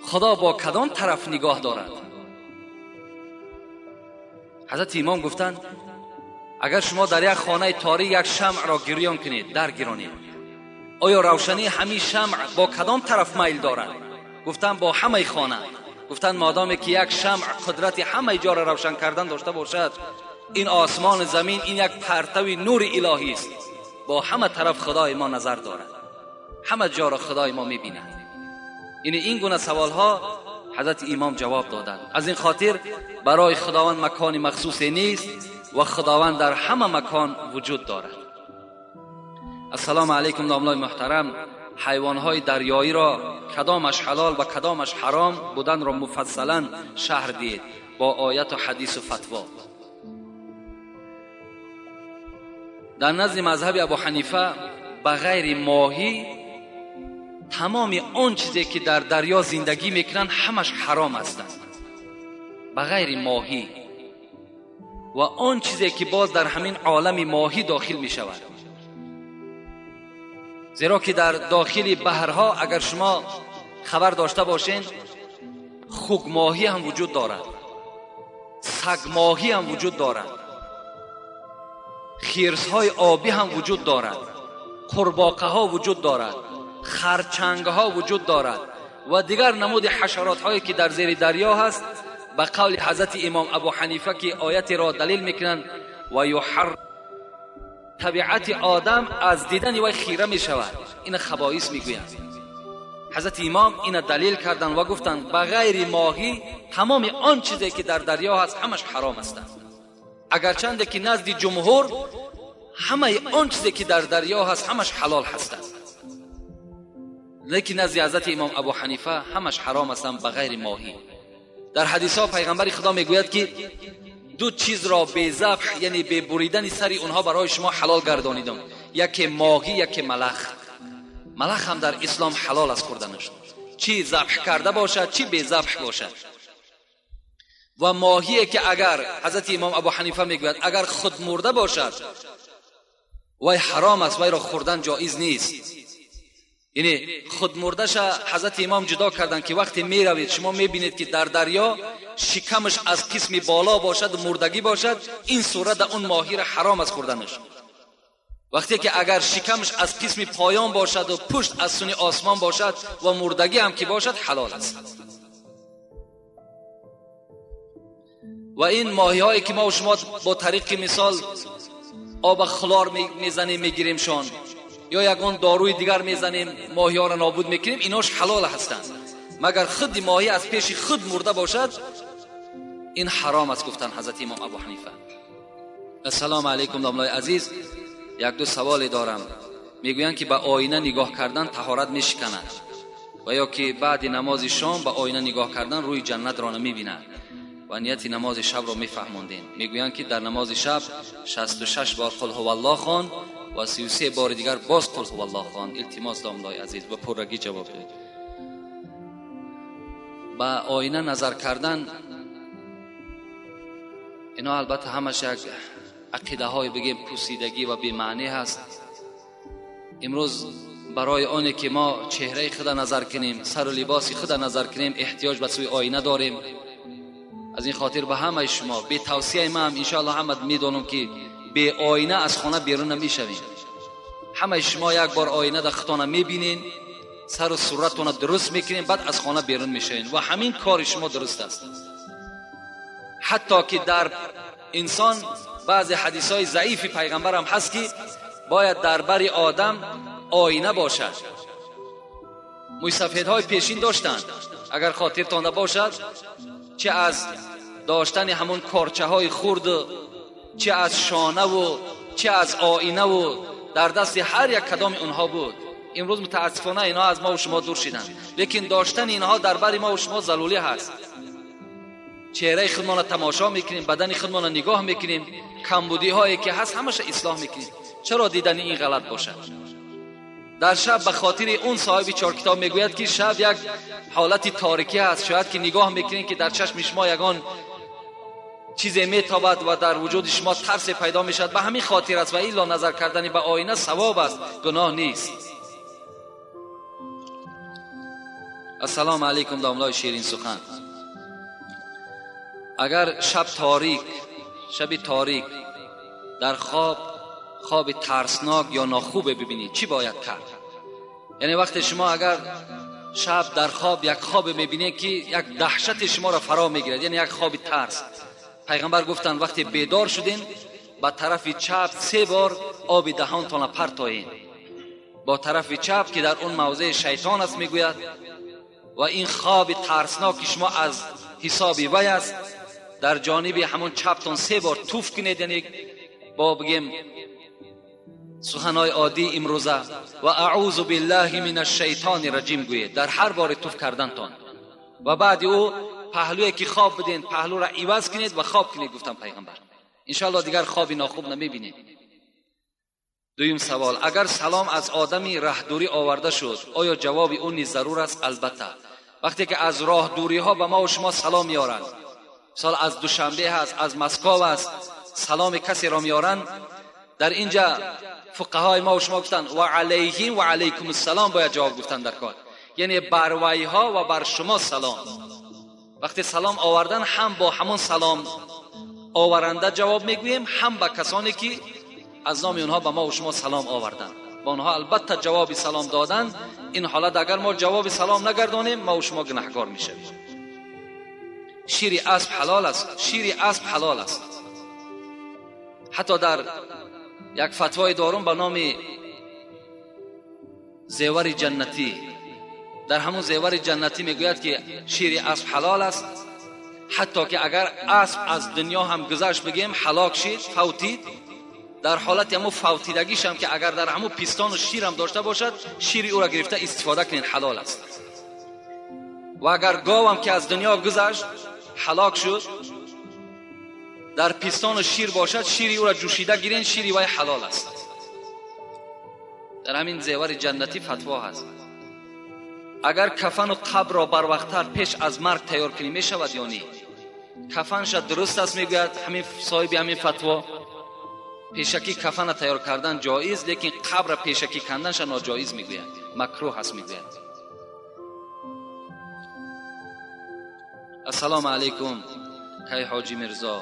S2: خدا با کدام طرف نگاه دارد؟ حضرت امام گفتند اگر شما در یک خانه تاریک یک شمع را گریان کنید، در گیرانید، آیا روشنی همین شمع با کدام طرف میل دارد؟ گفتند با همه خانه. گفتند مادامی که یک شمع قدرت همه جا را روشن کردن داشته باشد، این آسمان زمین این یک پرتو نور الهی است، با همه طرف خدای ما نظر دارد، همه جا را خدای ما میبیند. این گونه سوال ها حضرت امام جواب دادند. از این خاطر برای خداوند مکان مخصوص نیست و خداوند در همه مکان وجود دارد. السلام علیکم داملای محترم، حیوانهای دریایی را کدامش حلال و کدامش حرام بودن را مفصلا شرح دهید با آیت و حدیث و فتوا. در نزد مذهب ابو حنیفه بغیر ماهی تمام آن چیزی که در دریا زندگی میکنن همش حرام هستند، بغیر ماهی و آن چیزی که باز در همین عالم ماهی داخل میشود. زیرا که در داخل بحرها اگر شما خبر داشته باشین، خوک ماهی هم وجود دارد، سگ ماهی هم وجود دارد، خرس‌های آبی هم وجود دارد، قورباغه ها وجود دارد، خرچنگ ها وجود دارد و دیگر نمود حشرات هایی که در زیر دریا هست. به قول حضرت امام ابو حنیفه که آیت را دلیل میکنند و یحر، طبیعت آدم از دیدن وی خیره می شود، این خبائث میگویند. حضرت امام این دلیل کردند و گفتند بغیر ماهی تمام آن چیزی که در دریا هست همش حرام هستند، اگرچند که نزد جمهور همه آن چیزی که در دریا هست همش حلال هستند، لیکن نزد حضرت امام ابو حنیفه همش حرام هستند بغیر ماهی. در حدیث ها پیغمبر خدا میگوید که دو چیز را به ذبح، یعنی به بریدن سر اونها برای شما حلال گردانیدم، یکی ماهی یکی ملخ. ملخ هم در اسلام حلال است خوردنش، چی ذبح کرده باشد چی به ذبح باشد. و ماهی که اگر حضرت امام ابو حنیفه میگوید اگر خود مرده باشد وی حرام است، وی را خوردن جایز نیست. یعنی خود مردش حضرت امام جدا کردن که وقتی میروید شما میبینید که در دریا شکمش از قسم بالا باشد مردگی باشد، این صورت اون ماهی را حرام است خوردنش. وقتی که اگر شکمش از قسم پایان باشد و پشت از سوی آسمان باشد و مردگی هم که باشد حلال است. و این ماهی هایی که ما و شما با طریق مثال آب خلار میزنیم میگیریم شان، یا یگان داروی دیگر میزنیم ماهی ها را نابود میکنیم، ایناش حلال هستند. مگر خود ماهی از پیش خود مرده باشد این حرام است، گفتن حضرت امام ابو حنیفه. السلام علیکم داملای عزیز، یک دو سوال دارم. میگویند که به آینه نگاه کردن طهارت میشکند و یا که بعد نماز شام به آینه نگاه کردن روی جنت را نمیبیند و نیت نماز شب را میفهماندین. میگویند که در نماز شب 66 بار قل هو الله خوان و 33 بار دیگر باز قل هو الله خوان. التماس داملای عزیز به پرگی جواب دهید. به آینه نظر کردن اینا البته همش یک عقیده های بگیم پوسیدگی و بی‌معنی هست. امروز برای آنی که ما چهره خود نظر کنیم، سر و لباس خود نظر کنیم، احتیاج به سوی آینه داریم. از این خاطر به همه شما به توصیه ما هم انشاءالله همه میدونم که به آینه از خانه بیرون نمیشویم. همه شما یک بار آینه در خودتان میبینین، سر و صورتتون درست میکنین، بعد از خانه بیرون میشوین و همین کار شما درست است. حتی که در انسان بعض حدیث های ضعیف پیغمبر هم هست که باید در بر آدم آینه باشد. موی های پیشین داشتند، اگر خاطرتان باشد، چه از داشتن همون کارچه های خرد، چه از شانه و چه از آینه و در دست هر یک کدام اونها بود. امروز متاسفانه اینها از ما و شما دور شدند، لیکن داشتن اینها در بر ما و شما ضروری هست. چهره خودمان را تماشا میکنیم، بدن خودمان را نگاه میکنیم، کمبودی هایی که هست همش اصلاح میکنیم. چرا دیدن این غلط باشد؟ در شب به خاطر اون صاحب چهار کتاب میگوید که شب یک حالت تاریکی هست، شاید که نگاه میکنین که در چشم شما یگان چیزی میتابد و در وجود شما ترس پیدا میشد. به همین خاطر است و الا نظر کردن به آینه ثواب است، گناه نیست.
S1: السلام علیکم داملای شیرین سخن. اگر شب تاریک، شب تاریک در خواب خواب ترسناک یا ناخوب ببینید چی باید کرد؟ یعنی وقتی شما اگر شب در خواب یک خواب میبینید که یک دهشت شما را فرا میگیرد، یعنی یک خواب ترس، پیغمبر گفتند وقتی بیدار شدین به طرف چپ 3 بار آب دهانتان پرتایین، با طرف چپ که در اون موضع شیطان است میگوید، و این خواب ترسناک شما از حساب وی است، در جانب همون چپتان 3 بار توف کنید، یعنی با بگیم سخنهای عادی امروزه، و اعوذ بالله من الشیطان الرجیم گویید در هر بار توف کردنتان، و بعد او پهلوی که خواب بدین پهلو را عوض کنید و خواب کنید، گفتم پیغمبر. انشاءالله دیگر خواب ناخوب نمیبینید. دویم سوال، اگر سلام از آدمی راه دوری آورده شد آیا جواب اون نیز ضرور است؟ البته. وقتی که از راه دوری ها به ما و شما سلام میارند، مثال از دوشنبه هست، از مسکو است، سلام کسی را میارند، در اینجا فقهای ما و شما گفتند و علیهم و علیکم السلام باید جواب گفتن در کار، یعنی بر ویها و بر شما سلام. وقتی سلام آوردن هم با همون سلام آورنده جواب میگوییم، هم به کسانی که از نام اونها به ما و شما سلام آوردن، با اونها البته جواب سلام دادن. این حالت اگر ما جواب سلام نگردانیم ما و شما گناهکار میشویم. شیر اسب حلال است، شیر اسب حلال است. حتی در یک فتوای دارم به نام زیور جنتی، در همون زیور جنتی میگوید که شیر اسب حلال است، حتی که اگر اسب از دنیا هم گذشت بگیم هلاک شد، فوتید، در حالت همون فوتیدگیش هم که اگر در همون پیستان و شیر هم داشته باشد شیر او را گرفته استفاده کنین، حلال است. و اگر گاو هم که از دنیا گذشت هلاک شد در پیستان و شیر باشد شیر او را جوشیده گیرین، شیر وی حلال است. در همین زیور جنتی فتوا هست. اگر کفن و قبر را بر وقت‌تر پیش از مرگ تیار کنی می شود یا نه؟ کفنش درست است میگوید همین صاحب همین فتوا، پیشکی کفن تیار کردن جایز، لیکن قبر پیشکی کندنش ناجایز میگوید، مکروه هست میگوید. السلام علیکم کی حاجی میرزا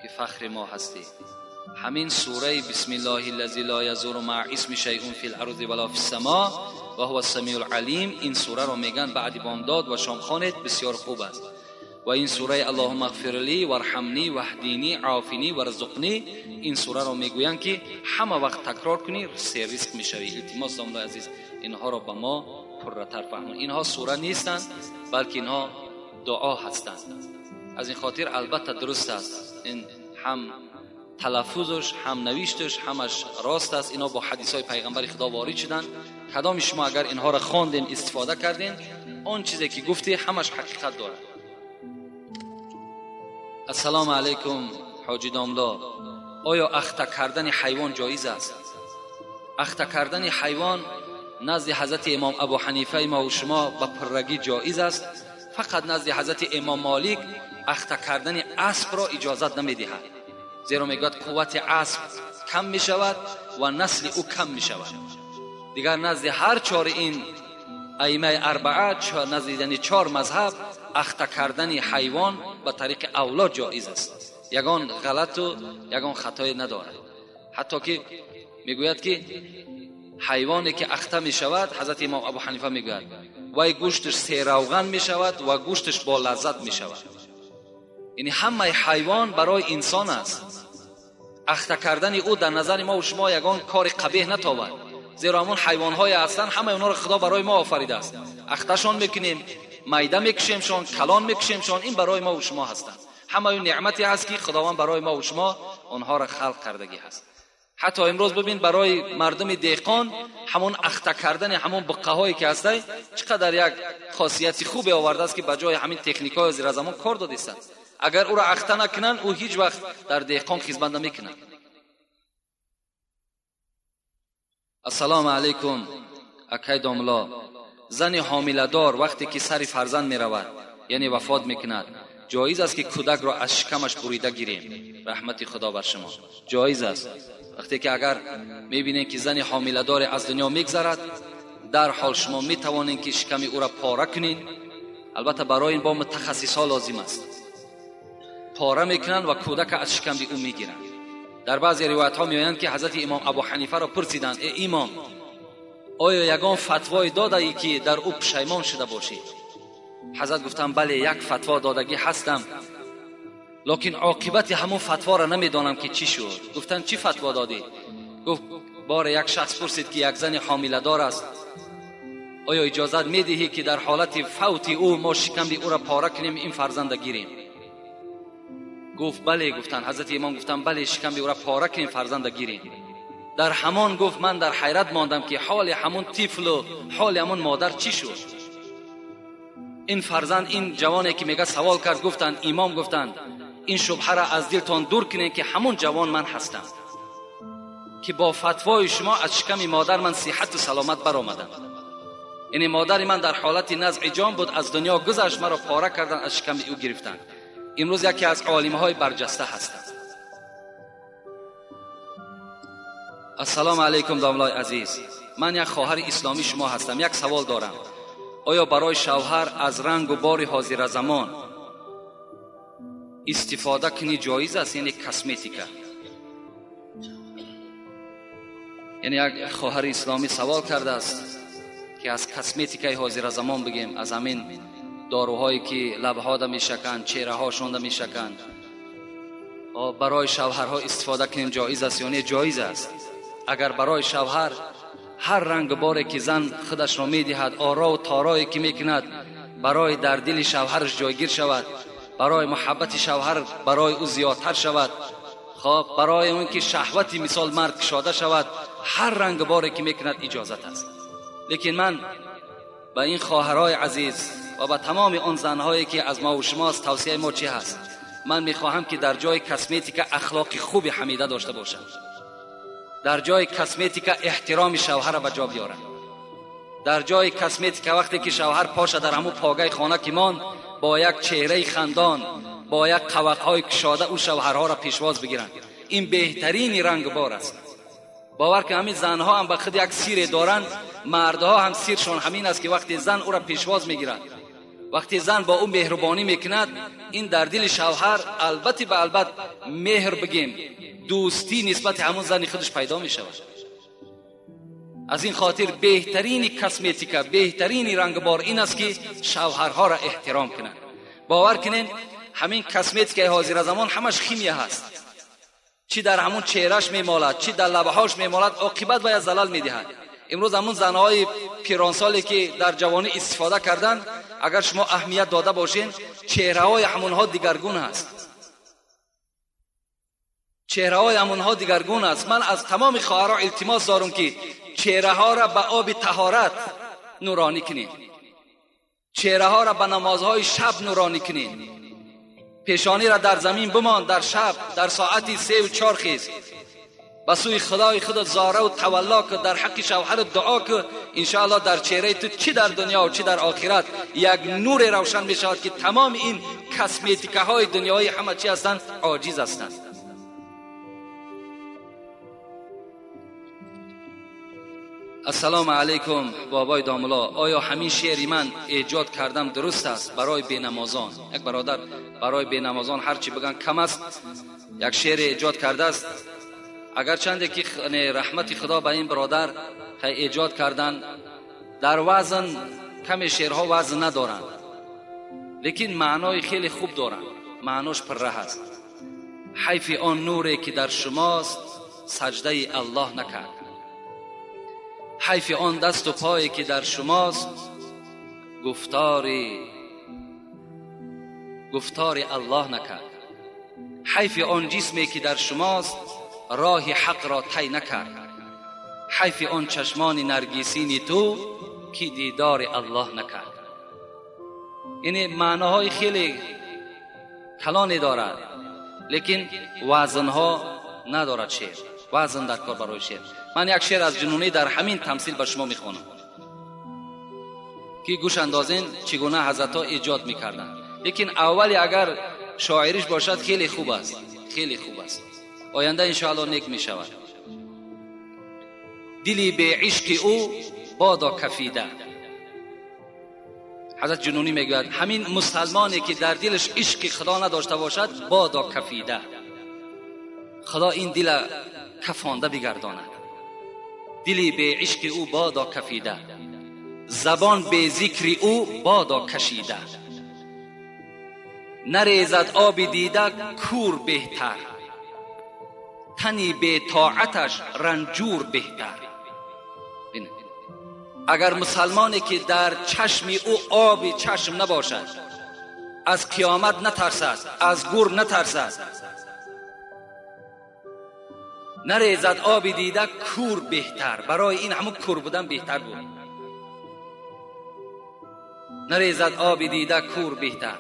S1: که فخر ما هستی. همین سوره بسم الله الذی لا یضر مع اسم شیء فی الارض ولا فی السماء و هو السمیع العلیم، این سوره را میگن بعد بامداد و شام خوانید، بسیار خوب است. و این سوره اللهم اغفر لی وارحمنی واهدینی عافینی وارزقنی، این سوره را میگویند که همه وقت تکرار کنی سه رزق میشوی. التماس داملا عزیز اینها را به ما پرتر فهمون. اینها سوره نیستند بلکه اینها دعا هستند. از این خاطر البته درست است، این هم تلفظش هم نوشتش همش راست است. اینا با حدیث های پیغمبر خدا وارد شدن. کدام شما اگر اینها را خواندین استفاده کردین، آن چیزی که گفتی همش حقیقت داره. السلام علیکم حاجی داملا، آیا اخته کردن حیوان جایز است؟ اخته کردن حیوان نزد حضرت امام ابو حنیفه ما و شما به پرگی جایز است. فقط نزد حضرت امام مالک اخته کردن اسب را اجازت نمیدهد، زیرا میگوید قوت اسب کم میشود و نسل او کم میشود. دیگر نزد هر چهار این ائمه اربعه، نزد یعنی 4 مذهب، اخته کردن حیوان به طریق اولا جایز است، یگان غلط و یگان خطای ندارد. حتی که میگوید که حیوانی که اخته میشود، حضرت امام ابو حنیفه میگوید وای گوشتش سه روغن میشود و گوشتش با لذت میشود. یعنی همه حیوان برای انسان است. اخته کردن او در نظر ما و شما یگان کار قبیح نتابد، زیرا همون حیوان‌های هستند همه اونها را خدا برای ما آفریده است. اختشان میکنیم، میده میکشیمشان، کلان میکشیمشان، این برای ما و شما هستند. همه اون نعمتی هست که خداوند برای ما و شما آنها را خلق کردگی هست. حتی امروز ببین برای مردم دهقان همون اخته کردن همون بقه هایی که هسته چقدر یک خاصیت خوب آورده است که به جای همین تکنیک های زیر زمان کار داده است. اگر او را اخته نکنن او هیچ وقت در دهقان خدمت نمیکنن. السلام علیکم اکای داملا، زن حامله دار وقتی که سر فرزند میرود یعنی وفات میکند، جایز است که کودک را از شکمش بریده گیریم؟ رحمت خدا بر شما. جایز است. وقتی که اگر میبینید که زن حامله دار از دنیا میگذرد، در حال شما می توانید که شکم او را پاره کنید. البته برای این با متخصص ها لازم است. پاره میکنند و کودک از شکم او میگیرند. در بعضی روایت ها میآیند که حضرت امام ابو حنیفه را پرسیدند ای امام، آیا یگان فتوای داده ای که در او پشیمان شده باشید؟ حضرت گفتند بله، یک فتوا دادگی هستم، لکن عاقبت همون فتوا را نمیدانم که چی شد. گفتند چی فتوا دادی؟ گفت بار یک شخص پرسید که یک زن حامله دار است، آیا اجازت میدهی که در حالت فوت او ما شکم او را پاره کنیم این فرزند گیریم؟ گفت بله. گفتند حضرت امام گفتند بله، شکم او را پاره کنیم فرزند گیریم. در همان گفت من در حیرت ماندم که حال همون طفل و حال همون مادر چی شد. این فرزند، این جوانی که میگه سوال کرد، گفتند امام گفتند این شبهه را از دلتان دور کنید که همون جوان من هستم که با فتوای شما از شکم مادر من صحت و سلامت برآمدم. یعنی مادر من در حالت نزع جان بود، از دنیا گذشت، مرا پاره کردن از شکم او گرفتن. امروز یکی از عالم‌های برجسته هستم. السلام علیکم داملای عزیز، من یک خواهر اسلامی شما هستم. یک سوال دارم، آیا برای شوهر از رنگ و بار حاضر زمان استفاده کنی جایز است؟ یعنی کسمتیکا. یعنی یک خواهر اسلامی سوال کرده است که از کسمتیکای حاضر زمان بگیم، از همین داروهایی که لبها ده میشکند، چهره هاشون ده میشکند، برای شوهرها استفاده کنیم جایز است یا نه؟ جایز است. اگر برای شوهر هر رنگ باری که زن خودش را میدهد، آرا و تارایی که میکند، برای در دل شوهرش جایگیر شود، برای محبت شوهر برای او زیادتر شود، خب برای اون که شهوتی مثال مرد کشاده شود، هر رنگ باری که میکند اجازت است. لیکن من به این خواهرای عزیز و به تمام آن زنهایی که از ما و شماست، توصیه ما چی هست؟ من میخواهم که در جای کسمتیک اخلاق خوب حمیده داشته باشم، در جای کسمتیک احترام شوهر را به جا بیارم، در جای کسمتیک وقتی که شوهر پاشه در همون پاگه خانه که مان، با یک چهره خندان، با یک قوقهای کشاده او شوهرها را پیشواز بگیرند. این بهترین رنگ بار است. باور که همین زنها هم به خود یک سیر دارند، مردها هم سیرشان همین است که وقتی زن او را پیشواز میگیرد، وقتی زن با او مهربانی میکند، این در دل شوهر البته به البته مهر بگیم دوستی نسبت همون زن خودش پیدا میشود. از این خاطر بهترین کسمتیکا، بهترین رنگبار این است که شوهرها را احترام کنند. باور کنین همین کسمتیکای حاضر زمان همش خیمیه هست، چی در همون چهرهش میمالد، چی در لبهاش میمالد، عاقبت باید زلل میدهد. امروز همون زنهای پیرانسالی که در جوانی استفاده کردن، اگر شما اهمیت داده باشین، چهره‌های همونها دیگرگون هست، چهره‌های همونها دیگرگون است. من از تمام خواهرها التماس دارم که چهره ها را به آب طهارت نورانی کنید، چهره ها را به نمازهای شب نورانی کنید، پیشانی را در زمین بمان، در شب در ساعتی 3 و 4 خیز به سوی خدای خود زاره و تولا که در حق شوهر دعا که انشاءالله در چهره تو چی در دنیا و چی در آخرت یک نور روشن می شود که تمام این کسمتیکه های دنیایی همه چی هستند عاجز هستند. السلام علیکم بابای داملا، آیا همین شعری من ایجاد کردم درست است برای بینمازان؟ یک برادر برای بینمازان هرچی بگن کم است، یک شعر ایجاد کرده است. اگر چنده که رحمت خدا به این برادر ایجاد کردن، در وزن کم شعرها وزن ندارند، لیکن معنای خیلی خوب دارند، معناش پره است. حیف آن نوری که در شماست سجده الله نکرد، حیف آن دست و پایی که در شماست گفتار الله نکرد، حیف آن جسمی که در شماست راه حق را طی نکرد، حیف آن چشمان نرگسین تو که دیدار الله نکرد. یعنی معناهای خیلی کلانی دارد، لیکن وزنها ندارد شعر، وزن در کار برای شعر. من یک شعر از جنونی در همین تمثیل به شما میخوانم که گوش اندازین چگونه حضرت ها ایجاد میکردن. لیکن اولی اگر شاعریش باشد خیلی خوب است، خیلی خوب است، آینده انشاءالله نیک میشود. دلی به عشق او
S2: بادا کفیده. حضرت جنونی میگوید همین مسلمانی که در دلش عشق خدا نداشته باشد بادا کفیده، خدا این دل کفانده بگرداند. دلی به عشق او بادا کفیده، زبان به ذکر او بادا کشیده. نریزد آب دیده کور بهتر، تنی به طاعتش رنجور بهتر. اگر مسلمانی که در چشم او آب چشم نباشد، از قیامت نترسد، از گور نترسد، نریزد آب دیده کور بهتر. برای این همون کور بودن بهتر بود. نریزد آب دیده کور بهتر،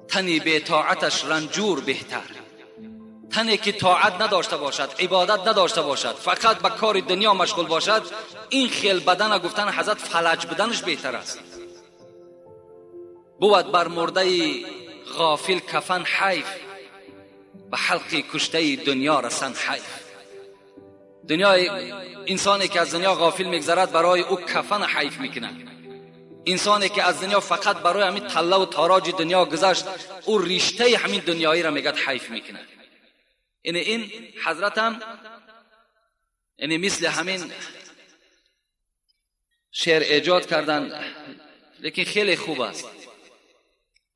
S2: تنی به طاعتش رنجور بهتر. تنی که طاعت نداشته باشد، عبادت نداشته باشد، فقط به کار دنیا مشغول باشد، این خیل بدن گفتن حضرت فلج بدنش بهتر است. بود بر مرده غافل کفن حیف، به حلق کشته دنیا رسن حیف. دنیای انسانی که از دنیا غافل میگذرد برای او کفن حیف میکنه. انسانی که از دنیا فقط برای همین طله و تاراج دنیا گذشت، او ریشته همین دنیایی را میگد حیف میکنه. این حضرت هم یعنی مثل همین شعر ایجاد کردن، لیکن خیلی خوب است.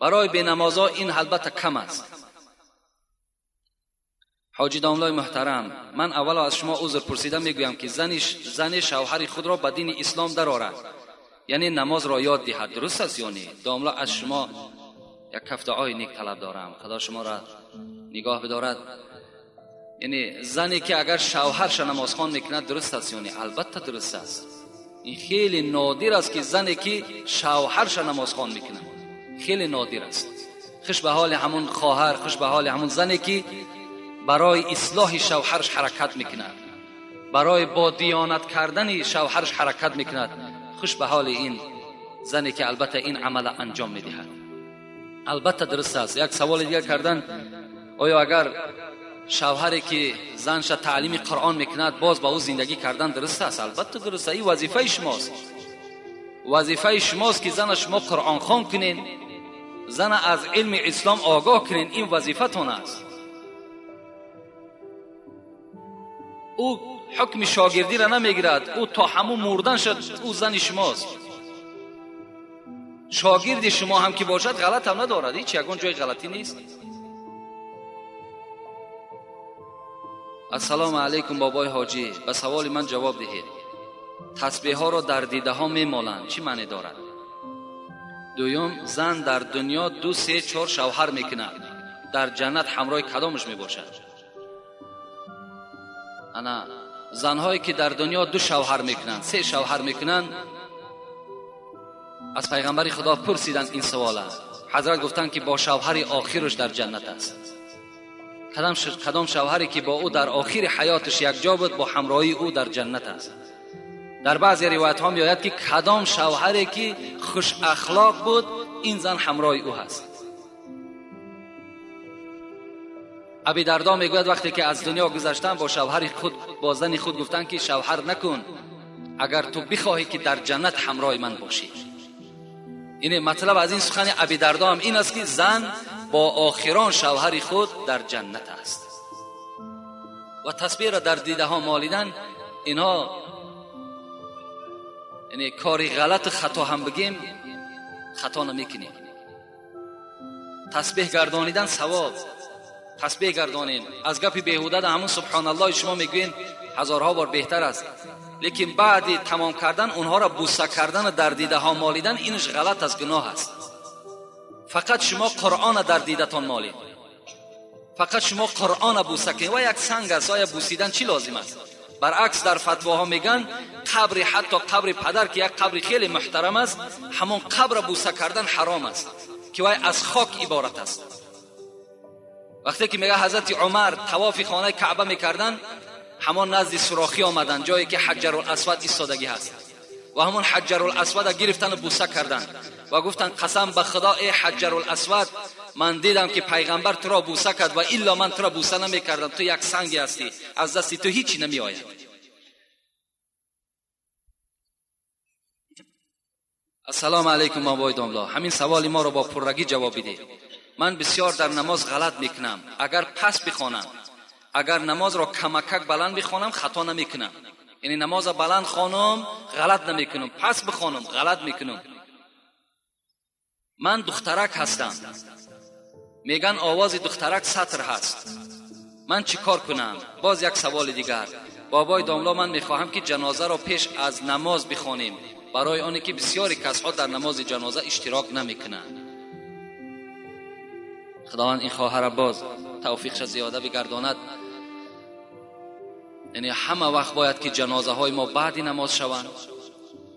S2: برای بینمازا این البته کم است. حاجی داملای محترم، من اولا از شما عذر پرسیده میگویم که زن شوهر خود را به دین اسلام درآورد، یعنی نماز را یاد دهد، درست است یا نه؟ داملا از شما یک کف دعای نیک طلب دارم، خدا شما را نگاه بدارد. یعنی زنی که اگر شوهرش نمازخوان میکند درست است یا نه؟ البته درست است. این خیلی نادر است که زنی که شوهرش نمازخوان میکند، خیلی نادر است. خوش به حال همون خواهر، خوش به حال همون زنی که برای اصلاح شوهرش حرکت میکند، برای با دیانت کردن شوهرش حرکت میکند. خوش به حال این زنی که البته این عمل انجام میدهد. البته درست است. یک سوال دیگر کردن، آیا اگر شوهری که زنش تعلیم قرآن میکند باز با او زندگی کردن درست است؟ البته درست است. این وظیفه شماست، وظیفه شماست که زن شما قرآن خوان کنین، زن از علم اسلام آگاه کنین، این وظیفه تان است. او حکم شاگردی را نمیگیرد، او تا همون مردن شد او زن شماست. شاگرد شما هم که باشد غلط هم ندارد، هیچ یگان جای غلطی نیست. السلام علیکم بابای حاجی، به سوال من جواب دهید. تسبیح ها را در دیده ها میمالند، چی معنی دارد؟ دوم، زن در دنیا 2، 3، 4 شوهر میکند، در جنت همراه کدامش میباشد؟ انا زنهایی که در دنیا 2 شوهر میکنند، 3 شوهر میکنند، از پیغمبر خدا پرسیدند این سواله. حضرت گفتند که با شوهر آخرش در جنت است. کدام شوهری که با او در آخر حیاتش یک جا بود، با همراهی او در جنت است. در بعضی روایت ها میآید که کدام شوهری که خوش اخلاق بود، این زن همراه او هست. ابی دردا میگوید وقتی که از دنیا گذشتم با شوهر خود، با زن خود گفتن که شوهر نکن اگر تو بخواهی که در جنت همراه من باشی. این مطلب از این سخن ابی دردا هم این است که زن با آخران شوهر خود در جنت است. و تسبیح را در دیده ها مالیدن، اینها یعنی کاری غلط خطا هم بگیم خطا نمیکنیم. تسبیح گردانیدن ثواب، تسبیح گردانین از گپی بیهوده همون سبحان الله شما میگوین هزارها بار بهتر است، لیکن بعد تمام کردن اونها را بوسه کردن در دیده ها مالیدن، اینش غلط است، گناه است. فقط شما قرآن در دیدتان مالید، فقط شما قرآن بوسه کنید. و یک سنگ است، آیا بوسیدن چی لازم است؟ برعکس در فتواها میگن قبر، حتی قبر پدر که یک قبر خیلی محترم است، همون قبر بوسه کردن حرام است که وای از خاک عبارت است. وقتی که میگه حضرت عمر طواف خانه کعبه میکردن، همان نزد سوراخی آمدن، جایی که حجر الاسود ایستادگی هست، و همون حجر الاسود گرفتن و بوسه کردن و گفتن قسم به خدا ای حجر الاسود، من دیدم که پیغمبر تو را بوسه کرد و الا من تو را بوسه نمیکردم، تو یک سنگی هستی، از دستی تو هیچی نمی آید. السلام علیکم آقای داملا، همین سوال ما رو با پررگی جواب بده. من بسیار در نماز غلط میکنم. اگر پس بخوانم، اگر نماز را کمکک بلند بخوانم خطا نمیکنم. یعنی نماز بلند خوانم غلط نمیکنم، پس بخوانم غلط میکنم. من دخترک هستم، میگن آواز دخترک سطر هست، من چی کار کنم؟ باز یک سوال دیگر. بابای داملا، من میخواهم که جنازه را پیش از نماز بخوانیم، برای آنی که بسیاری کسها در نماز جنازه اشتراک نمیکنند. خداوند این خواهر باز توفیقش زیاده بگرداند. یعنی همه وقت باید که جنازه های ما بعد نماز شوند،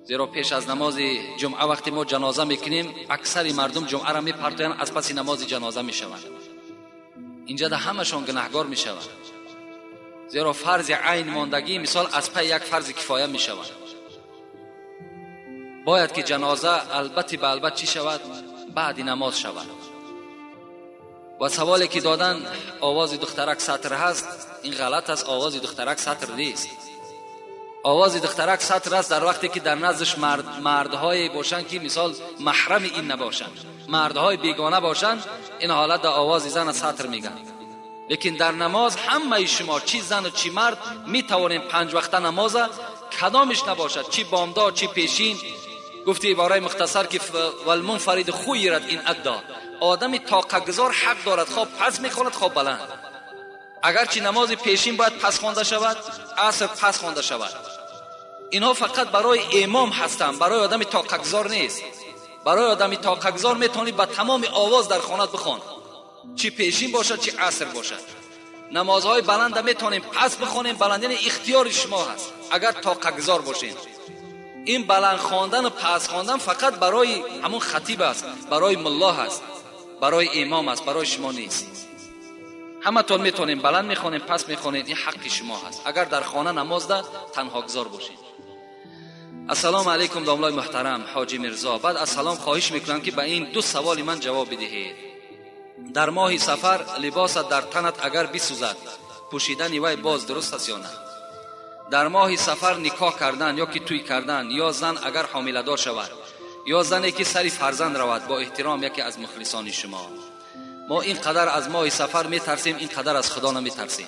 S2: زیرا پیش از نماز جمعه وقتی ما جنازه میکنیم اکثر مردم جمعه را میپرتویند، از پس نماز جنازه میشوند. اینجا ده همشان گناهگار میشوند، زیرا فرض عین ماندگی مثال از پی یک فرض کفایه میشوند. باید که جنازه البته به البته چی شود؟ بعد نماز شود. و سوالی که دادن آواز دخترک سطر هست، این غلط است. آواز دخترک سطر نیست. آواز دخترک سطر است در وقتی که در نزدش مردهای باشند که مثال محرم این نباشند، مردهای بیگانه باشند، این حالت در آواز زن سطر میگن. لیکن در نماز همه شما چی زن و چی مرد میتوانیم 5 وقت نماز کدامش نباشد، چی بامداد چی پیشین. گفتی عباره مختصر که والمنفرد خیرت این ادا، آدم طاقتگزار حق دارد خواب پس میخواند خواب بلند. اگرچه نماز پیشین باید پس خوانده شود، عصر پس خوانده شود. اینها فقط برای امام هستند، برای آدم طاقتگزار نیست. برای آدم طاقتگزار میتونی با تمام آواز در خانه بخوان، چی پیشین باشد چی عصر باشد. نمازهای بلند میتونیم پس بخوانیم، بلند یعنی اختیار شما هست اگر طاقتگزار باشین. این بلند خواندن و پس خواندن فقط برای همون خطیب است، برای ملا هست، برای امام است، برای شما نیست. همتون میتونیم بلند میخوانیم پس میخوانید، این حق شما هست. اگر در خانه نماز ده تنها گذار باشید. السلام علیکم داملای محترم حاجی میرزا، بعد از سلام خواهش میکنم که به این 2 سوال من جواب بدهید. در ماه صفر لباس در تنت اگر بسوزد پوشیدن وی باز درست است یا نه؟ در ماه صفر نکاح کردن یا که توی کردن، یا زن اگر حامله دار شود، یا زنی که سری فرزند رود، با احترام یکی از مخلصان شما. ما اینقدر از ماه صفر میترسیم، اینقدر از خدا نمیترسیم.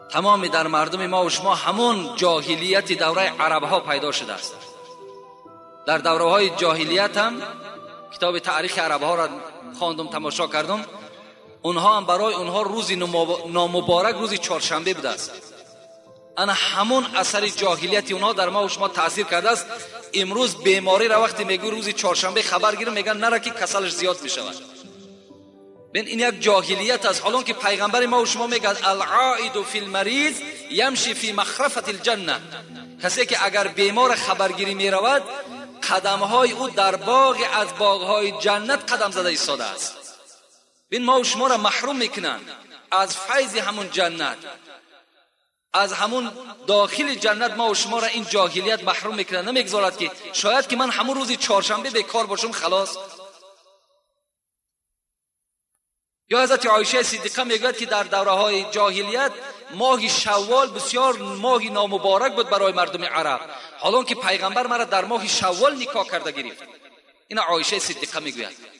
S2: تمام در مردم ما و شما همون جاهلیت دوره عرب ها پیدا شده است. در دوره های جاهلیت هم کتاب تاریخ عرب ها را خواندم، تماشا کردم، اونها هم برای اونها روز نامبارک روز چهارشنبه بوده است. انا همون اثر جاهلیت اونها در ما و شما تاثیر کرده است. امروز بیماری را وقتی میگو روز چهارشنبه خبر گیرم، میگن نره که کسلش زیاد میشود. ببین این یک جاهلیت است. حالان که پیغمبر ما و شما میگه العائد فی المریض یمشی فی مخرفه الجنه، کسی که اگر بیمار خبرگیری میرود قدمهای او در باغ از باغهای جنت قدم زده ایستاده است. ببین ما و شما را محروم میکنن از فیض همون جنت، از همون داخل جنت ما و شما را این جاهلیت محروم میکنه. نمیگذارد که شاید که من همون روز چهارشنبه بیکار باشم خلاص. یا حضرت عایشه صدیقه میگوید که در دوره های جاهلیت ماه شوال بسیار ماه نامبارک بود برای مردم عرب، حالان که پیغمبر مرا در ماه شوال نکاح کرده گرفت. این عایشه صدیقه میگوید.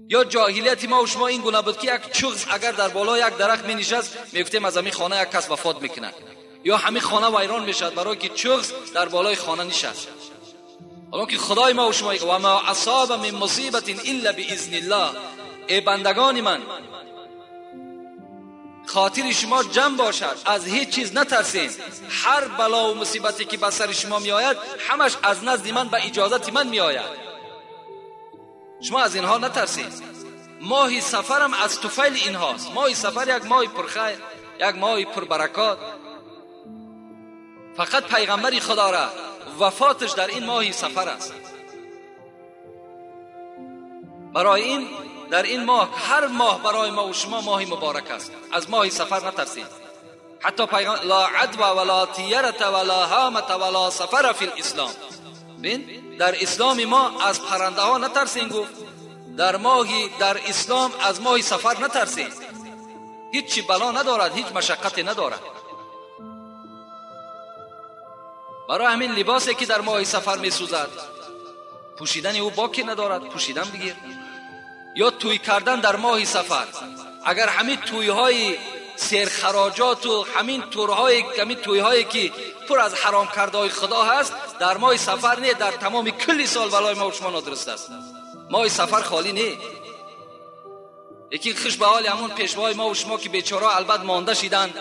S2: یا جاهلیت ما و شما این گونه بود که یک چغز اگر در بالا یک درخت می نشست میگفتیم از همین خانه یک کس وفات میکنه، یا همین خانه ویران میشد برای که چغز در بالای خانه نشست. حالان که خدای ما و شما و ما اصاب من مصیبت الا باذن الله، ای بندگان من خاطر شما جمع باشد، از هیچ چیز نترسین، هر بلا و مصیبتی که به سر شما می آید همش از نزد من به اجازت من می آید، شما از اینها نترسید. ماه سفرم از طفیل اینهاست. ماه سفر یک ماه پرخیر، یک ماه پربرکات. فقط پیغمبر خدا را وفاتش در این ماه سفر است. برای این در این ماه، هر ماه برای ما و شما ماه مبارک است. از ماه سفر نترسید. حتی پیغمبر لا عدوى ولا طیرة ولا هامة ولا سفر فی الاسلام. ببین در اسلام ما از پرنده ها نترسین گفت، در ماهی در اسلام از ماه سفر نترسین. هیچ بلا ندارد، هیچ مشقتی ندارد. برای همین لباسی که در ماه سفر می سوزد،
S1: Пӯшидани ӯ боке надорад, пӯшидан бигир. Ё тӯй кардан дар моҳи сафар. Агар ҳамин тӯйҳои серхароҷот ва ҳамин турҳои ҳамин тӯйҳое ки пур аз ҳаром кардаҳои худо ҳаст, дар моҳи сафар не, дар тамоми кулли сол балои мо шумо нодуруст аст. Моҳи сафар холӣ не. Яки хуш ба ҳоли ҳамон пешвои мо ва шумо ки бечора албат монда шиданд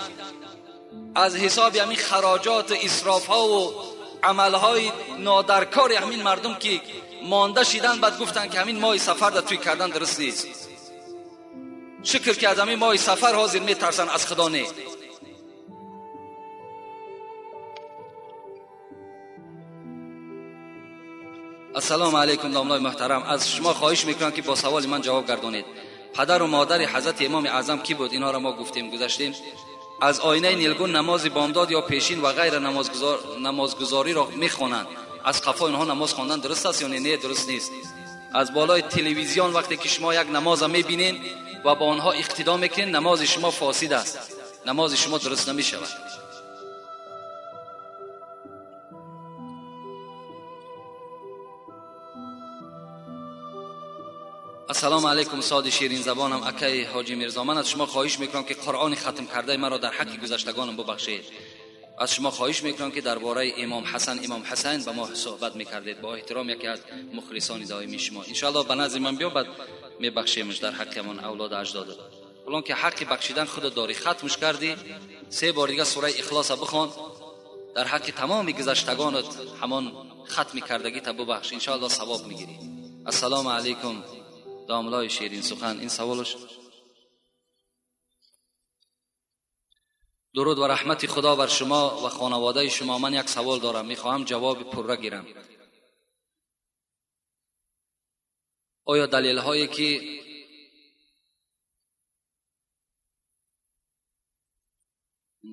S1: аз ҳисоби ҳамин хароҷот ва исрофҳо ва амалҳои нодаркори ҳамин мардум ки монда шиданд, баъд гуфтанд ки ҳамин моҳи сафар дар тӯй кардан дуруст нест. Шукр ки аз ҳамин моҳи сафар ҳозир метарсанд, аз худо не. Ассалому алайкум домлои муҳтарам, аз шумо хоҳиш мекунам ки бо саволи ман ҷавоб гардонед. Падару модари ҳазрати имоми аъзам кӣ буд? Инҳоро мо гуфтем, гузаштем. Аз оинаи нилгун намози бомдод ё пешин ва ғайра намозгузориро мехонанд. Аз қафо инҳо намоз хондан дуруст аст ё не? Не, дуруст нест. Аз болои телевизион вақте ки шумо як намоза мебинед ва бо онҳо иқтидо мекунед, намози шумо фосид аст, намози шумо дуруст намешавад. Ассалому алайкум соди ширин забонам акаи ҳоҷи Мирзо, ман аз шумо хоҳиш мекунам ки Қуръони хатм кардаи маро дар ҳаққи гузаштагонам бубахшед. Аз шумо хоҳиш мекунам ки дар бораи имом Ҳасан, имом Ҳусайн ба мо суҳбат мекардед. Бо эҳтиром яке аз мухлисони доимии шумо. Иншоаллоҳ ба назди ман биё, баъд мебахшемш дар ҳаққи ҳамон авлоду аҷдод. Ҳолон ки ҳаққи бахшидан худат дорӣ, хатмш кардӣ, се бор дига сураи Ихлоса бихон, дар ҳаққи тамоми гузаштагонат ҳамон хатми кардагита бубахш, иншоаллоҳ савоб мегирӣ. Ассалому алайкум домлои ширин сухан. Ин саволш. Дуруд ва раҳмати Худо бар шумо ва хонаводаи шумо. Ман як савол дорам, мехоҳам ҷавоби пурра гирам. Оё далелҳое ки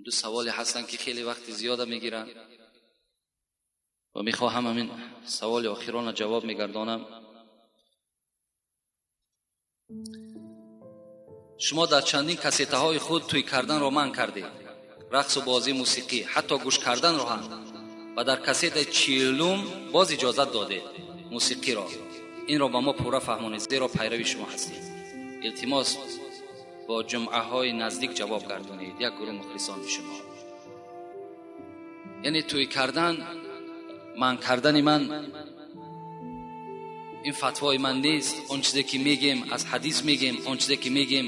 S1: ду саволе ҳастанд ки хеле вақти зиёда мегиранд ва мехоҳам ҳамин саволи охирона ҷавоб мегардонам. Шумо дар чандин кассетаҳои худ тӯй карданро манъ кардед, рақсу бозӣ, мусиқӣ, ҳатто гӯш карданро ҳам, ва дар кассетаи 40 боз иҷозат додед мусиқиро. Инро ба мо пурра фаҳмонед, зеро пайрави шумо ҳастем. Илтимос бо ҷумъаҳои наздик ҷавоб гардонед, як гурӯҳ мухлисони шумо. Яъне тӯй кардан, манъ кардани ман, ин фатвои ман нест. Он чизе ки мегем аз ҳадис мегем, он чизе ки мегем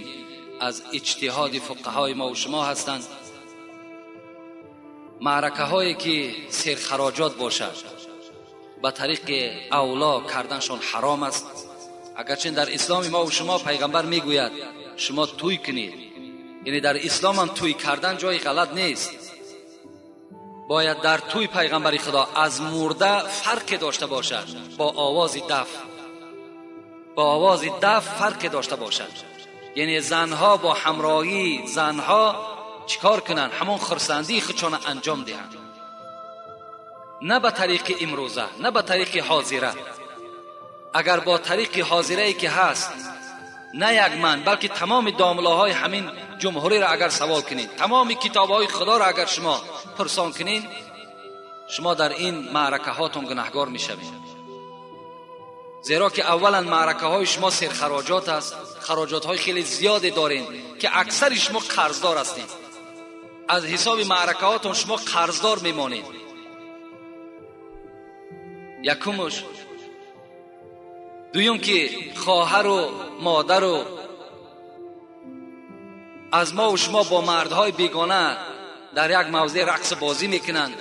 S1: аз иҷтиҳоди фуқаҳои мо ва шумо ҳастанд. Маъракаҳое ки серхароҷот бошад ба тариқи авло карданшон ҳаром аст. Агарчи дар исломи мо ва шумо пайғамбар мегӯяд шумо тӯй кунед, яъне дар ислом ҳам тӯй кардан ҷои ғалат нест. Бояд дар тӯй пайғамбари Худо аз мурда фарқе дошта бошад, бо овози даф, бо овози даф фарқе дошта бошад. Яъне занҳо бо ҳамроҳии занҳо чикор кунанд? Ҳамон хурсандии худшонро анҷом диҳанд, на ба тариқи имрӯза, на ба тариқи ҳозира. Агар бо тариқи ҳозирае ки ҳаст, на як ман, балки тамоми домлаҳои ҳамин ҷумҳуриро агар савол кунед, тамоми китобҳои худоро агар шумо пурсон кунед, шумо дар ин маъракаҳотон гунаҳгор мешавед. Зеро ки аввалан маъракаҳои шумо серхароҷот аст, хароҷотҳои хеле зиёде доред ки аксари шумо қарздор ҳастед. Аз ҳисоби маъракаҳотон шумо қарздор мемонед. Якумш. Дуюм ки хоҳару модару аз мо ва шумо бо мардҳои бегона дар як мавзеъ рақс бозӣ мекунанд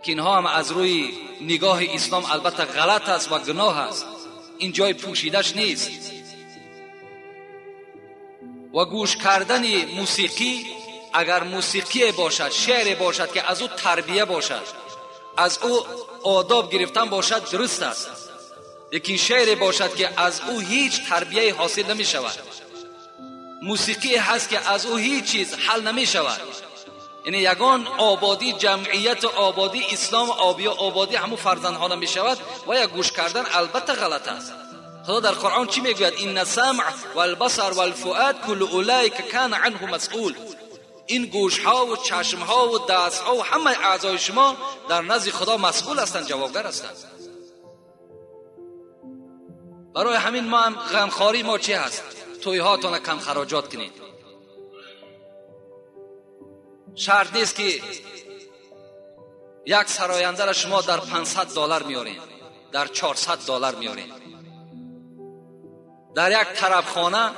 S1: ки инҳо ҳам аз рӯи нигоҳи ислом албатта ғалат аст ва гуноҳ аст, ин ҷои пӯшидаш нест. Ва гӯш кардани мусиқӣ, агар мусиқие бошад, шеъре бошад ки аз ӯ тарбия бошад, аз ӯ одоб гирифтан бошад, дуруст аст. Лекин шеъре бошад ки аз ӯ ҳеҷ тарбияе ҳосил намешавад, мусиқие ҳаст ки аз ӯ ҳеҷ чиз ҳал намешавад, яъне ягон ободӣ ҷамъият ва ободӣ ислом, ободӣ ҳамун фарзандҳо намешавад ва як гӯш кардан албатта ғалат аст. Худо дар Қуръон чӣ мегӯяд? Инна самъ валбасар валфуад куллу улайка кана анҳу масъул. Ин гӯшҳо ва чашмҳо ва дастҳо ва ҳамаи аъзои шумо дар назди Худо масъул ҳастанд, ҷавобгар ҳастанд.
S2: برای همین ما هم غمخواری ما چی هست؟ تویهاتان کم خراجات کنید. شرط نیست که یک سراینده را شما در $500 میارین، در $400 میارین. در یک طرفخانه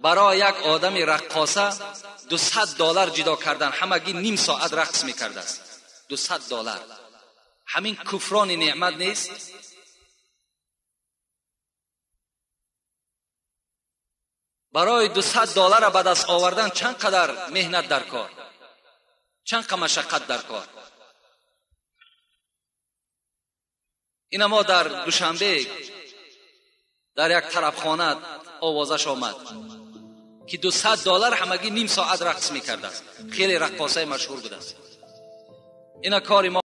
S2: برای یک آدم رقاصه $200 جدا کردن، همگی نیم ساعت رقص میکرده است. $200. همین کفران نعمت نیست؟ برای $200 به دست آوردن چند قدر مهنت در کار، چند قدر مشقت در کار. اینا ما در دوشنبه در یک طرفخانه آوازش آمد که $200 همگی نیم ساعت رقص میکرده است. خیلی رقاصه مشهور بوده است. اینا کاری ما.